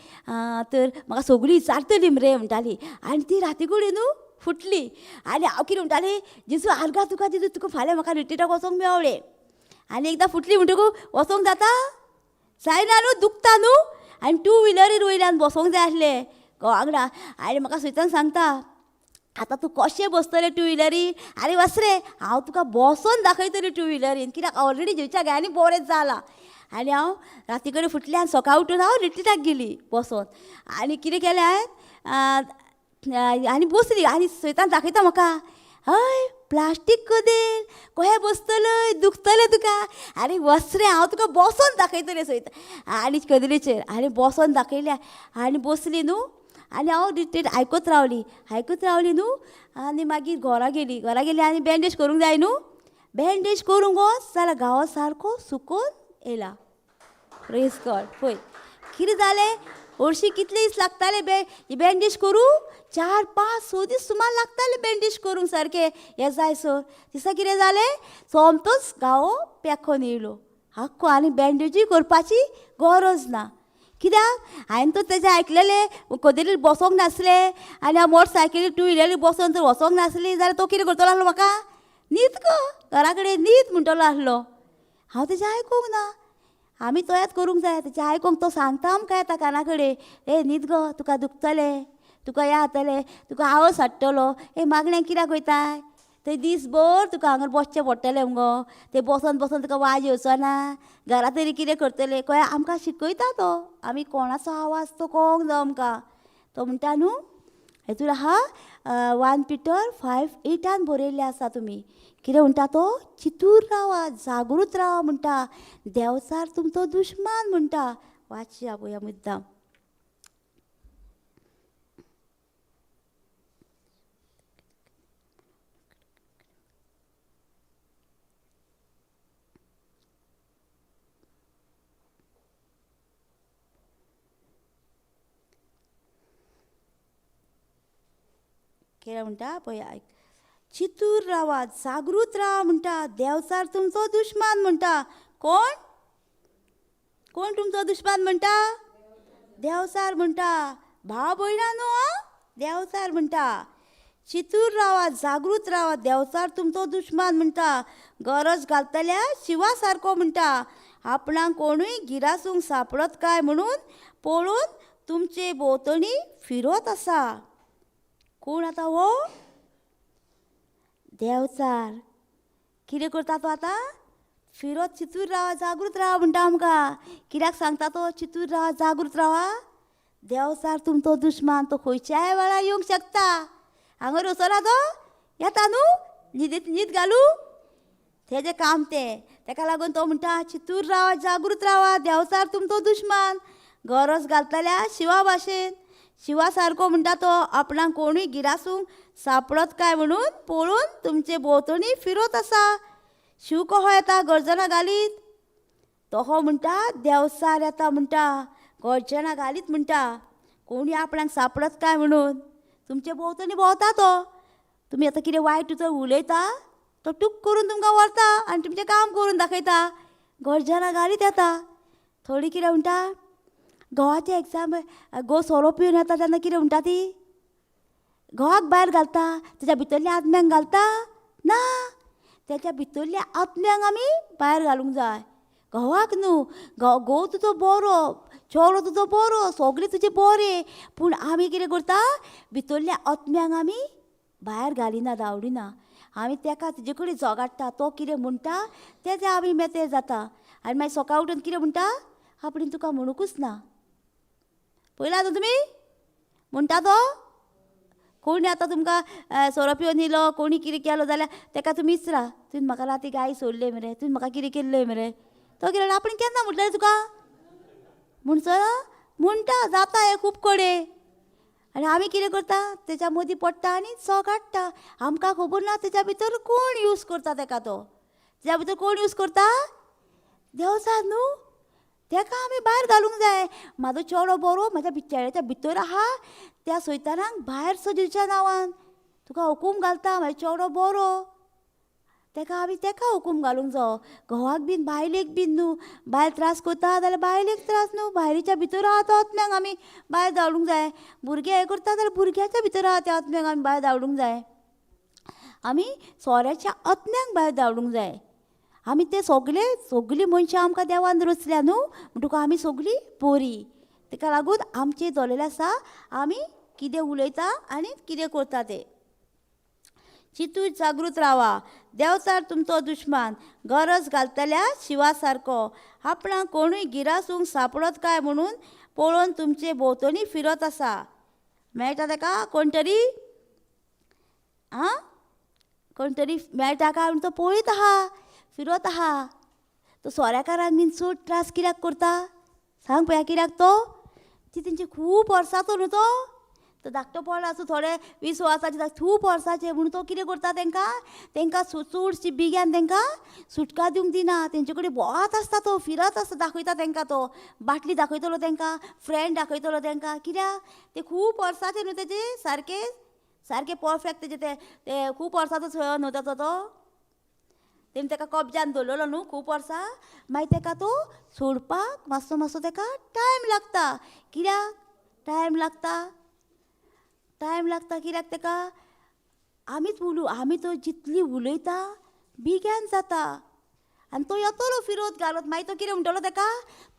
तर म्हाका सगळीं विचारतली मरे म्हणटाली. आनी ती राती कडेन न्हू फुटली. आनी हांव कितें म्हणटाली, जेजू आर्गां तुका, जेजू तुका फाल्यां म्हाका रिट्रीटाक वचोंक मेवलें. आनी एकदां फुटली म्हणटकूच वचोंक जाता जायना न्हू, दुखता न्हू. आनी 2 व्हिलरीर वयल्यान बसोंक जाय आसलें वांगडा. आनी म्हाका सैतान सांगता, आतां तूं कशें बसतलें 2 व्हिलरीन? आरे वस रे, हांव तुका बसोन दाखयतलें 2 व्हिलरीन, कित्याक ऑलरेडी जेच्या गायांनी बरें जालां. आनी हांव राती कडेन फुटलें आनी सकाळ उठून हांव रिट्रीटाक गेली बसोन. आनी कितें केलें हांवें, आनी बसली. आनी सैतान दाखयता म्हाका, हय प्लास्टीक कदेल कशें बसतलय, दुखतलें तुका. आनी वस रे, हांव तुका बसोन दाखयतलें सैतान. आनी कदेलीचेर आनी बसोन दाखयलें आनी बसली न्हू. आनी हांव रिट्रीट आयकत रावली, आयकत रावली न्हू. आनी मागीर घरा गेली, घरा गेली आनी बँडेज करूंक जाय न्हू. बँडेज करूंक वच जाल्यार गांवा सारको सुकोन येयला. प्रेज गॉड. पळय कितें जालें, हरशीं कितले दीस लागताले बँडेज करूंक, 4 5 6 दीस सुमार लागताले बँडेज करूंक सारके हें जाय सर. दिसा कितें जालें, सोमतोच गांवो पेखोन येयलो आख्खो. आनी बँडेजूय करपाची गरज ना, कित्याक हांवें तर तेजें आयकलेलें, कदेलीर बसोंक नासलें आनी हांव मोटरसायकलीर 2 व्हिलरीर बसोन जर वचोंक नासली जाल्यार तो कितें करतलो आसलो, म्हाका न्हीद गो घरा कडेन न्हीद म्हणटलो आसलो. हांव तेजें आयकूंक ना. आमी तयार करूंक जाय तेजें आयकूंक. तो सांगता आमकां येता काना कडेन, ए न्हीद गो, तुका दुखतलें, तुका हें जातलें, तुका आवाज हाडटलो, ए मागण्यांक कित्याक वयताय, थंय दीसभर तुका हांगा बसचें पडटलें मुगो, थंय बसोन बसोन तुका वाज येवचो ना, घरा तरी कितें करतलें. कळ्ळें, आमकां शिकयता तो. आमी कोणाचो आवाज तो कळोंक जाय आमकां. तो म्हणटा न्हू, हेतूर आहा 1 पिटर 5:8 बरयल्लें आसा. तुमी कितें म्हणटा तो, चितूर रावा, जागृत रावा म्हणटा, देवचार तुमचो दुश्मान म्हणटा. वाचया पळोवया मुद्दाम. कितें म्हणटा पळय आयक, चितूर रावा, जागृत रावा म्हणटा, देवचार तुमचो दुश्मान म्हणटा. कोण कोण तुमचो दुश्मान म्हणटा? देवचार म्हणटा. भाव भयणां न्हू आं, देवचार म्हणटा. चितूर रावा, जागृत रावा, देवचार तुमचो दुश्मान म्हणटा. गरज घालतल्या शिवा सारको म्हणटा. आपणाक कोणूय गिरासूंक सापडत काय म्हणून पळोवन तुमचे भोंवतणी फिरत आसा. कोण आतां हो देवचार? कितें करता तो आतां? फिरत. चितूर रावा, जागृत रावा म्हणटा आमकां. कित्याक सांगता तो चितूर रावा, जागृत रावा? देवचार तुमचो दुश्मान, तो खंयच्याय वेळार येवंक शकता. हांगा वचना तो येता न्हू, न्हिदेत न्हीद घालू, तेजें काम तें. तेका लागून तो म्हणटा चितूर रावा, जागृत रावा, देवचार तुमचो दुश्मान. गरज घालतल्या शिवा भाशेन, शिवा सारको म्हणटा तो, आपणाक कोणूय गिरासूंक सापडत काय म्हणून पळोवन तुमचे भोंवतणी फिरत आसा. शिव कहो येता गर्जना घालीत, तो हो म्हणटा देवचार येता म्हणटा, गर्जना घालीत म्हणटा. कोणी आपणाक सापडत काय म्हणून तुमचे भोंवतणी भोंवता तो. तुमी आतां कितें वायट उतर उलयता तो टूक करून तुमकां व्हरता आनी तुमचें काम करून दाखयता, गरजना घालीत येता. थोडी कितें म्हणटा, घोवाचें एग्जाम घोव सोरो पिवन येता तेन्ना कितें म्हणटा ती, घोवाक भायर घालता, तेच्या भितरल्या आत्म्यांक घालता ना, तेच्या भितरल्या आत्म्यांक आमी भायर घालूंक जाय. घोवाक न्हू, घोव तुजो बरो, चेडो तुजो बरो, सगळें तुजें बरें, पूण आमी कितें करता, भितरल्या आत्म्यांक आमी भायर घालिना, धांवडिना. आमी तेका तुजे कडेन झगडटा, तो कितें म्हणटा तेजें आमी मेतेर जाता. आनी मागीर सकाळ उठून कितें म्हणटा, आपणें तुका म्हणूंकच ना. पळयला न्हू तुमी म्हणटा तो कोणी आतां तुमकां सोरो पिवन येयलो, कोणी कितें केलो जाल्यार तेका तुमी विचरा, तुवें म्हाका राती गाय सोडले मरे, तुवें म्हाका कितें केल्लें मरे. तो कितें म्हणटा, आपणें केन्ना म्हटलें तुका म्हणचो म्हणटा, जाता हें खूब कडेन. आनी आमी कितें करता, तेच्या मदीं पडटा आनी झगडटा. आमकां खबर ना तेच्या भितर कोण यूज करता तेका, तो तेच्या भितर कोण यूज करता, देवचार न्हू, तेका आमी भायर घालूंक जाय. म्हाजो चेडो बरो म्हाज्या चेड्याच्या भितर आहा, त्या सैतानाक भायर सजूच्या नांवान तुका हुकूम घालता, म्हाजो चेडो बरो, तेका आमी तेका हुकूम घालूंक जावो. घोवाक बीन बायलेक बीन न्हू, बायल त्रास करता जाल्यार बायलेक त्रास न्हू, बायलेच्या भितर आहा तो आत्म्यांक आमी भायर धाडूंक जाय. भुरगे हें करता जाल्यार भुरग्याच्या भितर आहा त्या आत्म्यांक आमी भायर धाडूंक जाय. आमी सोऱ्याच्या आत्म्यांक भायर धाडूंक जाय. आमी ते सगळे सगळीं मनशां आमकां देवान रचल्या न्हू, म्हणटकूच आमी सगळीं बरीं. तेका लागून आमचें जालेलें आसा, आमी कितें उलयता आनी कितें करता तें. चिंतून जागृत रावा, देंवचार तुमचो दुश्मान, गरज घालतल्या शिवा सारको, आपणाक कोणूय गिरासूंक सापडत काय म्हणून पळोवन तुमचे भोंवतणी फिरत आसा. मेळटा ताका कोण तरी, आं कोण तरी मेळटा काय म्हणून तो पळयत आहा, फिरत आहा. तो सोऱ्याकारांक बीन चड त्रास कित्याक करता सांग पळया, कित्याक तो ती तेंची खूब वर्सांचो न्हू, तो धाकटो पडला आसूं थोडे 20 वर्सांचे, खूब वर्सांचे म्हणून तो कितें करता, तेंकां तेंकां चडशी बिग्यान तेंकां सुटका दिवंक दिना. तेंचे कडेन भोंवत आसता तो, फिरत आसता, दाखयता तेंकां, तो बाटली दाखयतलो तेंकां, फ्रेंड दाखयतलो तेंकां. कित्याक ते खूब वर्सांचे न्हू, तेजे सारके सारके परफेक्ट तेजे ते ते खूब वर्सांचो सोयो न्हू ताचो, तो तेणी तेका कब्जान दवरलेलो न्हू खूब वर्सां. मागीर तेका तो सोडपाक मातसो मातसो तेका टायम लागता. कित्याक टायम लागता, टायम लागता कित्याक तेका आमीच आमी तो जितली उलयता बिग्यान जाता. आनी तो येतलो फिरोत घालत, मागीर तो कितें म्हणटलो तेका,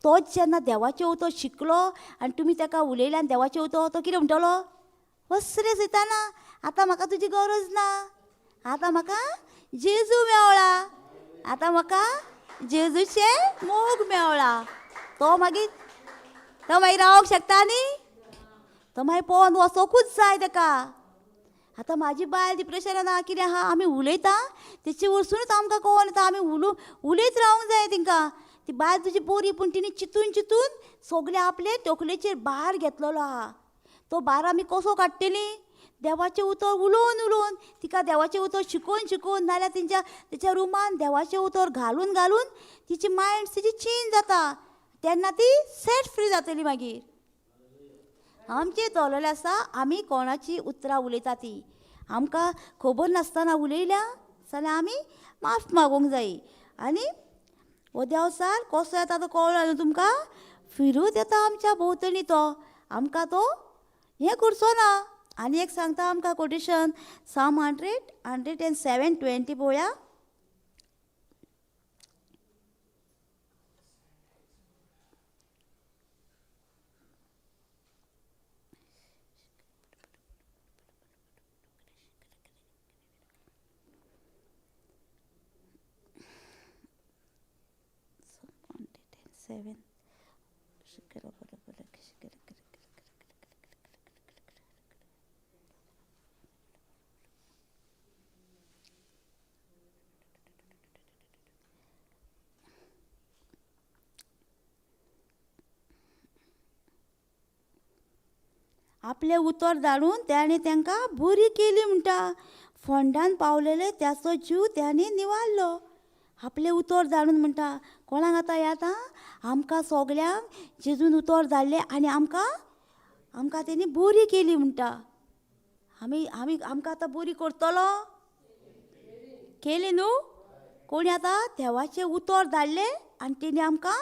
तोच जेन्ना देवाचें उतर शिकलो आनी तुमी तेका उलयले आनी देवाचें उतर, तो कितें म्हणटलो, वसरे सैताना, आतां म्हाका तुजी गरज ना, आतां म्हाका जेजू मेवळा, आतां म्हाका जेजूचें मोग मेवळा. तो मागीर तो मागीर रावंक शकता न्ही, तो मागीर पळोवन वचोकूच जाय तेका. आतां म्हाजी बायल डिप्रेशनान आहा, कितें आहा, आमी उलयता तेचे वरसुनूच आमकां कळोन येता. आमी उलयत रावंक जाय तेंकां. ती बायल तुजी बरी, पूण तिणें चिंतून चिंतून सगळें आपले तकलेचेर भार घेतलेलो आहा. तो भार आमी कसो काडटलीं, देवाचें उतर उलोवन उलोवन, तिका देवाचें उतर शिकोवन शिकोवन, नाल्यार तेंच्या तेच्या रुमान देवाचें उतर घालून घालून तिची मायंड तिची चेंज जाता, तेन्ना ती सेट फ्री जातली. मागीर आमचें दवरलेलें आसा, आमी कोणाची उतरां उलयता ती आमकां खबर नासतना उलयल्या जाल्यार आमी माफ मागूंक जाय. आनी हो देंवचार कसो येता तो कळ्ळो न्हू तुमकां, फिरूत येता आमच्या भोंवतणी, तो आमकां तो हें करचो ना. आनी एक सांगता आमकां कोटेशन, Psalm 107:20 पळोवया. 7. आपलें उतर धाडून ताणें तांकां बरी केली म्हणटा. फोंडान पावलेले त्याचो जीव ताणें निवारलो. आपलें उतर धाडून म्हणटा. कोणाक आतां हें आतां आमकां सगल्यांक जेजून उतर धाडलें आनी आमकां आमकां तेणी बरी केली म्हणटा. आमी आमी आमकां आतां बरी करतलो केली न्हू. कोणी आतां देवाचें उतर धाडलें आनी तेणी आमकां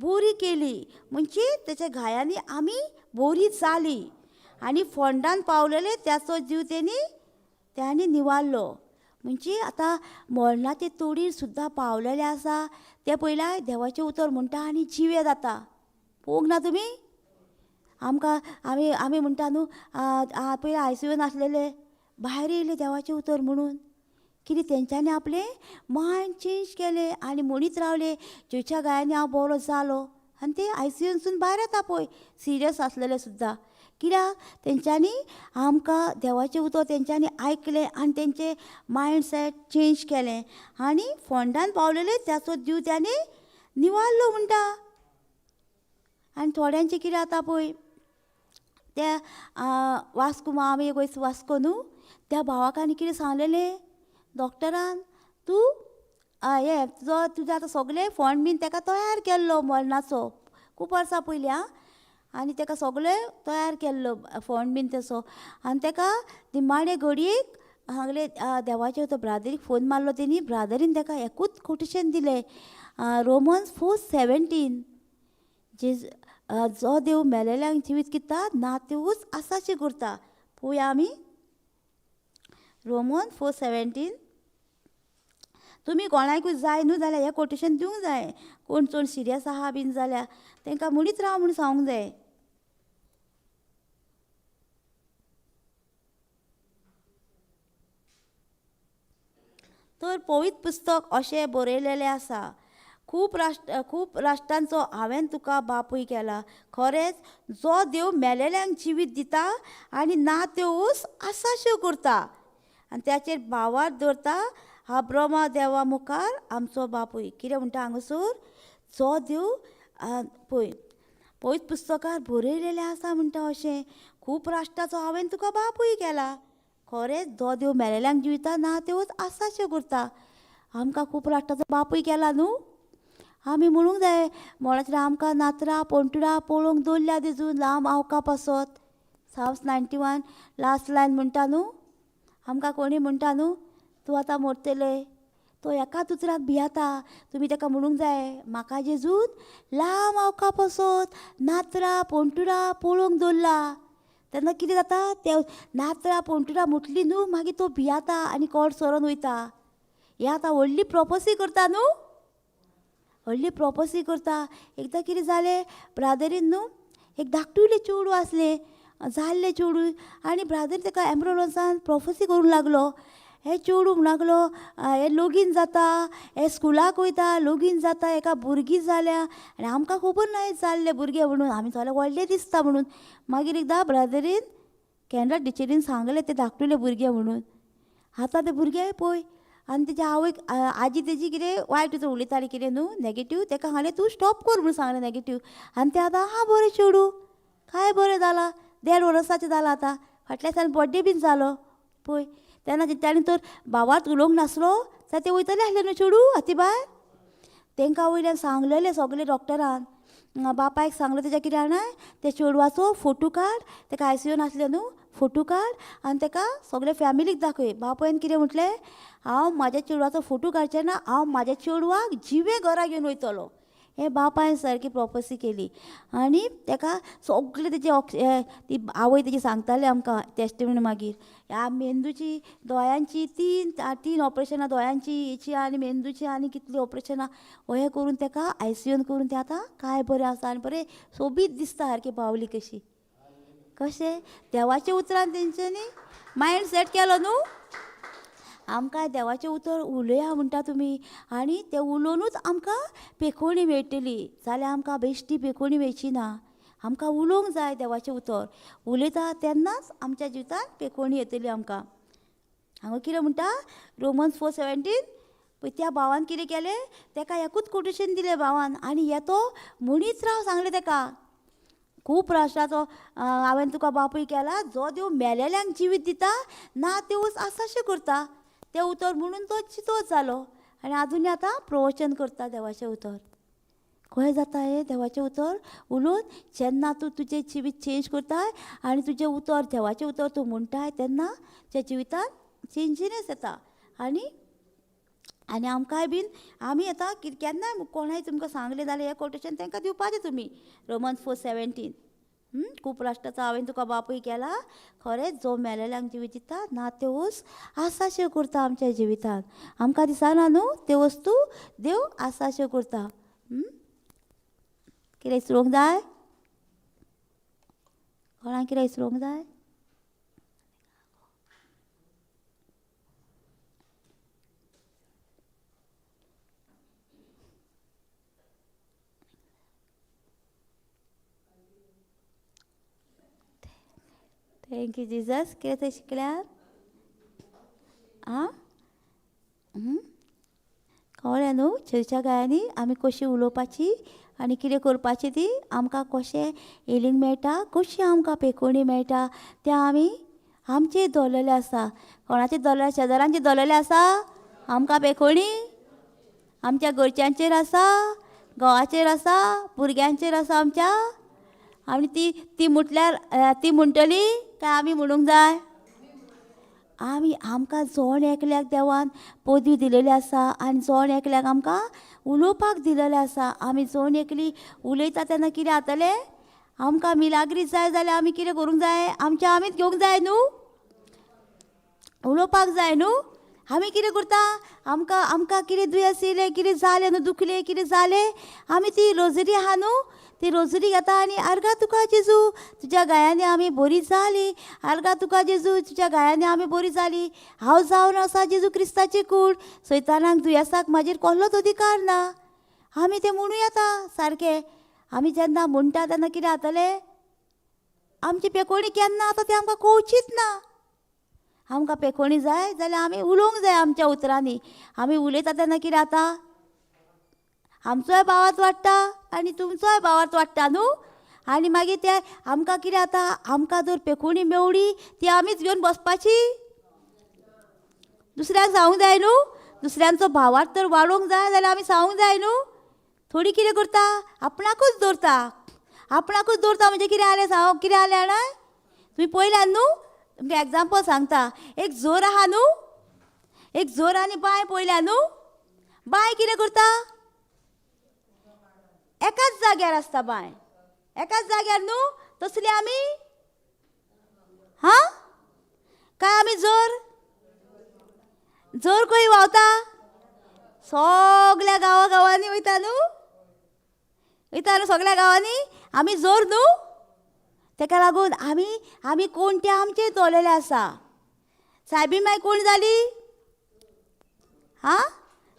बरी केली, म्हणजे तेच्या घायांनी आमी बरी जाली आनी फोंडान पावलेले त्याचो जीव तेणी त्यांनी निवारलो. म्हणजे आतां मरणाचे तोडीर सुद्दां पावलेले आसा ते पयल्या देवाचें उतर म्हणटा आनी जिवे जाता. पळोवंक ना तुमी? आमकां आमी आमी म्हणटा न्हू पयलीं आयसीयून आसलेले भायर येयले देवाचें उतर म्हणून कितें तेंच्यांनी आपलें मायंड चेंज केलें आनी म्हणीत रावले जेच्या गायांनी हांव बरो जालो. आनी ते आयसीयूनसून भायर येता पळय सिरियस आसलेले सुद्दां. कित्याक तेंच्यांनी आमकां देवाचें उतर तेंच्यांनी आयकलें आनी तेंचें मायंड सेट चेंज केलें आनी फोंडान पावलेले त्याचो जीव त्यांनी निवारलो म्हणटा. आनी थोड्यांचें कितें जाता पळय त्या वास्को आमी एक वयता वास्को न्हू त्या भावाक आनी कितें सांगलेलें डॉक्टरान, तूं हें तुजो तुजें आतां सगळें फोंड बीन तेका तयार केल्लो मरणाचो खूब वर्सां पयलीं आं, आनी तेका सगळें तयार केल्लो फोंड बीन तसो. आनी तेका निमाणे घडयेक सांगलें देवाचें तो ब्रादरीक फोन मारलो तेणी, ब्रादरीन तेका एकूच कोटेशन दिलें रोमन्स 4:17, जे जो देव मेलेल्यांक जिवीत कित्ता ना त्योच आसाशी करता. पळोवया आमी रोमन 4:17. तुमी कोणाकूय जाय न्हू जाल्यार हें कोटेशन दिवंक जाय, कोण चड सिरियस आहा बीन जाल्यार तांकां म्हणीत राव म्हूण सांगूंक जाय. तर पवित्र पुस्तक अशें बरयलेलें आसा, खूब राष्ट्रांचो हांवें तुका बापूय केला. खरेंच जो देव मेलेल्यांक जिवीत दिता आनी ना त्योच आसाश्यो करता आनी त्याचेर भावार्थ दवरता हा ब्रह्मा देवा मुखार आमचो बापूय. कितें म्हणटा हांगासर जो देव पळय पवित्र पुस्तकार बरयलेलें आसा म्हणटा अशें खूब राष्ट्राचो हांवें तुका बापूय केला. खरेंच जो देव मेलेल्यांक जिविता ना त्योच आसाश्यो करता. आमकां खूब राष्ट्राचो बापूय केला न्हू. आमी म्हणूंक जाय मोडाचेर आमकां नातरां पोंटुरां पळोवंक दवरल्या तेजून लांब आवका पासत. साम्स 91 लास्ट लायन म्हणटा न्हू. आमकां कोणी म्हणटा न्हू तूं आतां मरतले, तो एकाच उतराक भियेता. तुमी ताका म्हणूंक जाय म्हाका जेजून लांब आवका पासत नातरां पोंटुरां पळोवंक दवरला. तेन्ना कितें जाता ते नातरां पोंटुरां म्हटली न्हू मागीर तो भियेता आनी कोड सरोन वयता. हे आतां व्हडली प्रोपोसी करता न्हू, व्हडली प्रोपोसी करता. एकदां कितें जालें ब्रादरीन न्हू एक धाकटुलें चेडूं आसलें जाल्लें चेडूं आनी ब्रादर ताका एम्बुलन्सान प्रोफेसी करूंक लागलो. हें चेडूं म्हणूंक लागलो हें लगीन जाता, हें स्कुलाक वयता, लगीन जाता, एका भुरगीं जाल्या आनी आमकां खबर ना हें जाल्लें भुरगें म्हणून, आमी जाल्यार व्हडलें दिसता म्हणून. मागीर एकदां ब्रादरीन कॅनडा टिचरीन सांगलें तें धाकटुलें भुरगें म्हणून. आतां तें भुरगें पळय आनी तेजी आवयक आजी तेजी कितें वायट उलयताली कितें न्हू नेगेटीव, ताका सांगलें तूं स्टॉप कर म्हणून सांगलें नेगेटीव. आनी तें आतां आहा बरें चेडूं काय बरें जालां, 1.5 वर्साचें जालां आतां, फाटल्या दिसान बर्थडे बीन जालो पळय. तेन्ना ताणें तर भावार्थ उलोवंक नासलो जाल्यार तें वयतलें आसलें न्हू चेडूं हाती भायर. तांकां वयल्यान सांगलेलें सगळें डॉक्टरान, बापायक सांगलें तेज्या कितें जाणा त्या चेडवाचो फोटो काड, ताका आयसीयून आसलें न्हू फोटो काड आनी ताका सगळे फॅमिलीक दाखय. बापायन कितें म्हटलें हांव म्हाज्या चेडवाचो फोटो काडचें ना, हांव म्हाज्या चेडवाक जिवें घरा घेवन वयतलो. हें बापायन सारकी प्रोफेसी केली आनी ताका सगळें तेजे ती आवय तेजी सांगताली आमकां टेस्टिमनी मागीर ह्या मेंदूची दोळ्यांची तीन ऑपरेशनां दोळ्यांची हेची आनी मेंदूची आनी कितलीं ऑपरेशनां हें करून ताका आयसीयून करून तें आतां काय बरें आसा आनी बरें सोबीत दिसता सारकी बावली कशी. कशें देवाच्या उतरान तेंच्यांनी मायंड सेट केलो न्हू. आमकां देवाचें उतर उलया म्हणटा तुमी आनी तें उलोवनूच आमकां पेखोवणी मेळटली, जाल्यार आमकां बेश्टी पेखोवणी मेळची ना. आमकां उलोवंक जाय देवाचें उतर, उलयता तेन्नाच आमच्या जिवितांत पेखोवणी येतली आमकां. हांगा कितें म्हणटा रोमन्स 4:17 पळय त्या भावान कितें केलें ताका एकूच कोटेशन दिलें भावान आनी येतो म्हणीत राव सांगलें ताका. खूब राष्ट्राचो हांवें तुका बापूय केला, जो देव मेलेल्यांक जिवीत दिता ना त्योच आसाशें करता. तें उतर म्हणून तो जितोच जालो आनी आजून आतां प्रवचन करता देवाचें उतर. कशें जाता हें देवाचें उतर उलोवन? जेन्ना तूं तुजें जिवीत चेंज करताय आनी तुजें उतर देवाचें उतर तूं म्हणटाय तेन्ना तुज्या जिवितांत चेंजीनस येता. आनी आनी आमकांय बीन आमी आतां केन्नाय कोणाय तुमकां सांगलें जाल्यार हें कोटेशन तांकां दिवपाचें तुमी, रोमन्स 4:17. खूब राष्ट्राचो हांवें तुका बापूय केला, खरेंच जो मेलेल्यांक जिवीत दिता ना त्यो वस्त आसाश्यो करता आमच्या जिवितांत. आमकां दिसना न्हू त्यो वस्तू देव आसाश्यो करता. कितें विसरूंक जाय? कोणाक कितें विसरूंक जाय? Thank you Jesus. कितें तें शिकल्यार? आं, कळ्ळें न्हू? चर्च्या गायांनी आमी कशी उलोवपाची आनी कितें करपाची, ती आमकां कशें हिलींग मेळटा, कशी आमकां पेकोवणी मेळटा, तें आमी आमचेर दवरलेलें आसा. कोणाचेर दवरलेलें? शेजाऱ्यांचेर दवरलेलें आसा आमकां पेकोवणी? आमच्या घरच्यांचेर आसा, घोवाचेर आसा, भुरग्यांचेर आसा आमच्या. आनी ती ती म्हटल्यार ती म्हणटली काय आमी म्हणूंक जाय? आमी आमकां जण एकल्याक देवान पदवी दिलेली आसा आनी जण एकल्याक आमकां उलोवपाक दिलेलें आसा. आमी जण एकली उलयता तेन्ना कितें जातलें? आमकां मिलाग्री जाय जाल्यार आमी कितें करूंक जाय? आमच्या आमीच घेवंक जाय न्हू, उलोवपाक जाय न्हू. आमी कितें करता? आमकां आमकां कितें दुयेंस येयलें, कितें जालें न्हू, दुखलें कितें जालें, आमी ती रोजरी आहा न्हू, ती रोजरी घेता आनी आर्गां तुका जेजू तुज्या गायांनी आमी बरी जाली, आर्गां तुका जेजू तुज्या गायांनी आमी बरी जाली, हांव जावन आसा जेजू क्रिस्ताची कूड, सैतानाक दुयेंसाक म्हाजेर कसलोच अधिकार ना. आमी तें म्हणू येता सारकें. आमी जेन्ना म्हणटा तेन्ना कितें जातलें? आमची पेकोवणी केन्ना आतां तें आमकां कळचीच ना. आमकां पेकोवणी जाय जाल्यार आमी उलोवंक जाय आमच्या उतरांनी. आमी उलयता तेन्ना कितें जाता? आमचोय भावार्थ वाडटा आनी तुमचोय भावार्थ वाडटा न्हू. आनी मागीर ते आमकां कितें जाता? आमकां जर पेकोवणी मेवली ती आमीच घेवन बसपाची, दुसऱ्यांक सांगूंक जाय न्हू. दुसऱ्यांचो भावार्थ तर वाडोवंक जाय जाल्यार आमी सांगूंक जाय न्हू. थोडी कितें करता? आपणाकूच दवरता. आपणाकूच दवरता म्हणजे कितें जालें सांग? कितें जालें जाणा? तुमी पळयल्यात न्हू? तुमकां एग्जाम्पल सांगता. एक जोर आहा न्हू, एक जोर आनी बांय पळयल्या न्हू. बांय कितें करता? एकाच जाग्यार आसता बांय, एकाच जाग्यार न्हू. तसली आमी हां काय आमी जोर जोर खंय व्हांवता? सगल्या गांवा गांवांनी वयता न्हू, वयता न्हू सगल्या गांवांनी आमी जोर न्हू. तेका लागून आमी आमी कोण ते आमचेर दवरलेले आसा. सायबीण माय कोण जाली? हां,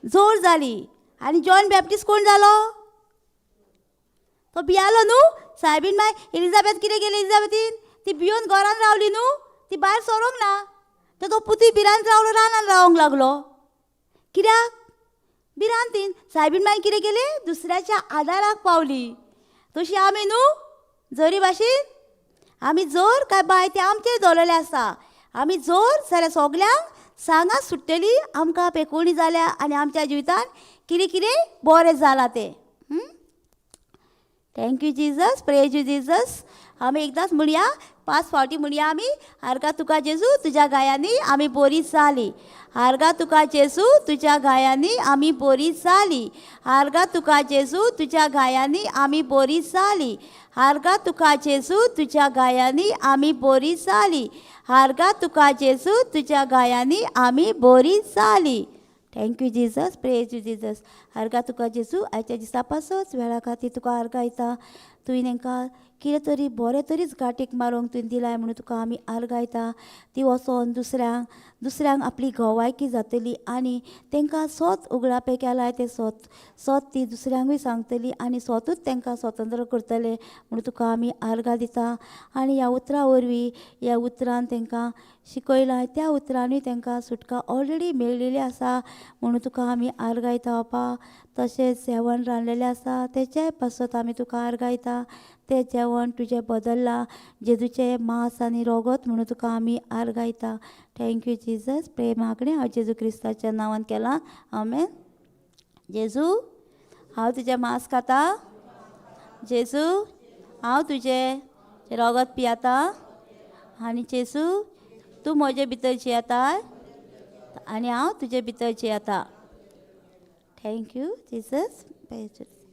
जोर जाली. आनी जॉन बॅप्टिस्ट कोण जालो? तो भियालो न्हू. सायबीण माय एलिजाबेथ कितें केलें? एलिजाबेथीन ती भियोन घरान रावली न्हू, ती भायर सरोंक ना. तर तो पुतूय भिरांत रावलो, रानान रावंक लागलो. कित्याक? भिरांतीन. सायबीण मायन कितें केलें? दुसऱ्याच्या आदाराक पावली. तशी आमी न्हू जरी भाशेन आमी जोर काय बाय तें आमचेर दवरलेलें आसा. आमी जोर जाल्यार सगल्यांक सांगा सुट्टली आमकां पेकोवणी जाल्या आनी आमच्या जिवितान कितें कितें बरें जालां तें. Thank you Jesus, praise you Jesus. आमी एकदांच म्हणया, 5 फावटी म्हणया आमी. आर्गां तुका जेजू तुज्या गायांनी आमी बरी जाली, आर्गां तुका जेजू तुज्या गायांनी आमी बरी जाली, आर्गां तुका जेजू तुज्या गायांनी आमी बरी जाली, आर्गां तुका जेजू तुज्या गायांनी आमी बरी जाली, आर्गां तुका जेजू तुज्या गायांनी आमी बरी जाली. Thank you Jesus, praise you Jesus. आर्गां तुका जेजू आयच्या दिसा पासत वेळा खातीर तुका आर्गां येता. तुवें तांकां कितें तरी बरें तरीच गांठीक मारूंक तुवें दिलाय म्हणून तुका आमी आर्गां येता. ती वचोन दुसऱ्यांक दुसऱ्यांक आपली गवायकी जातली आनी तांकां सोत उगडापें केलाय तें सोत सोत ती दुसऱ्यांकूय सांगतली आनी सोतूच तांकां स्वतंत्र करतले म्हणून तुका आमी आर्गां दिता. आनी ह्या उतरां वरवीं ह्या उतरान तांकां शिकयलां त्या उतरांनी तांकां सुटका ऑलरेडी मेळिल्ली आसा म्हणून तुका आमी आर्गां दिता बापा. तशेंच जेवण रांदलेलें आसा तेच्याय पासत आमी तुका आर्गां दिता. तें जेवण तुजें बदल्लां जेजूचें मांस आनी रोगत म्हणून तुका आमी आर्गां दिता. Thank you Jesus. प्रेम मागणें हांव जेजू क्रिस्ताच्या नांवान केलां, आमेन. जेजू हांव तुजें मांस खाता. जेजू, हांव तुजें रगत पियेता. आनी जेजू, तूं म्हजे भितर जियेता आनी हांव तुजे भितर जियेता. Thank you Jesus.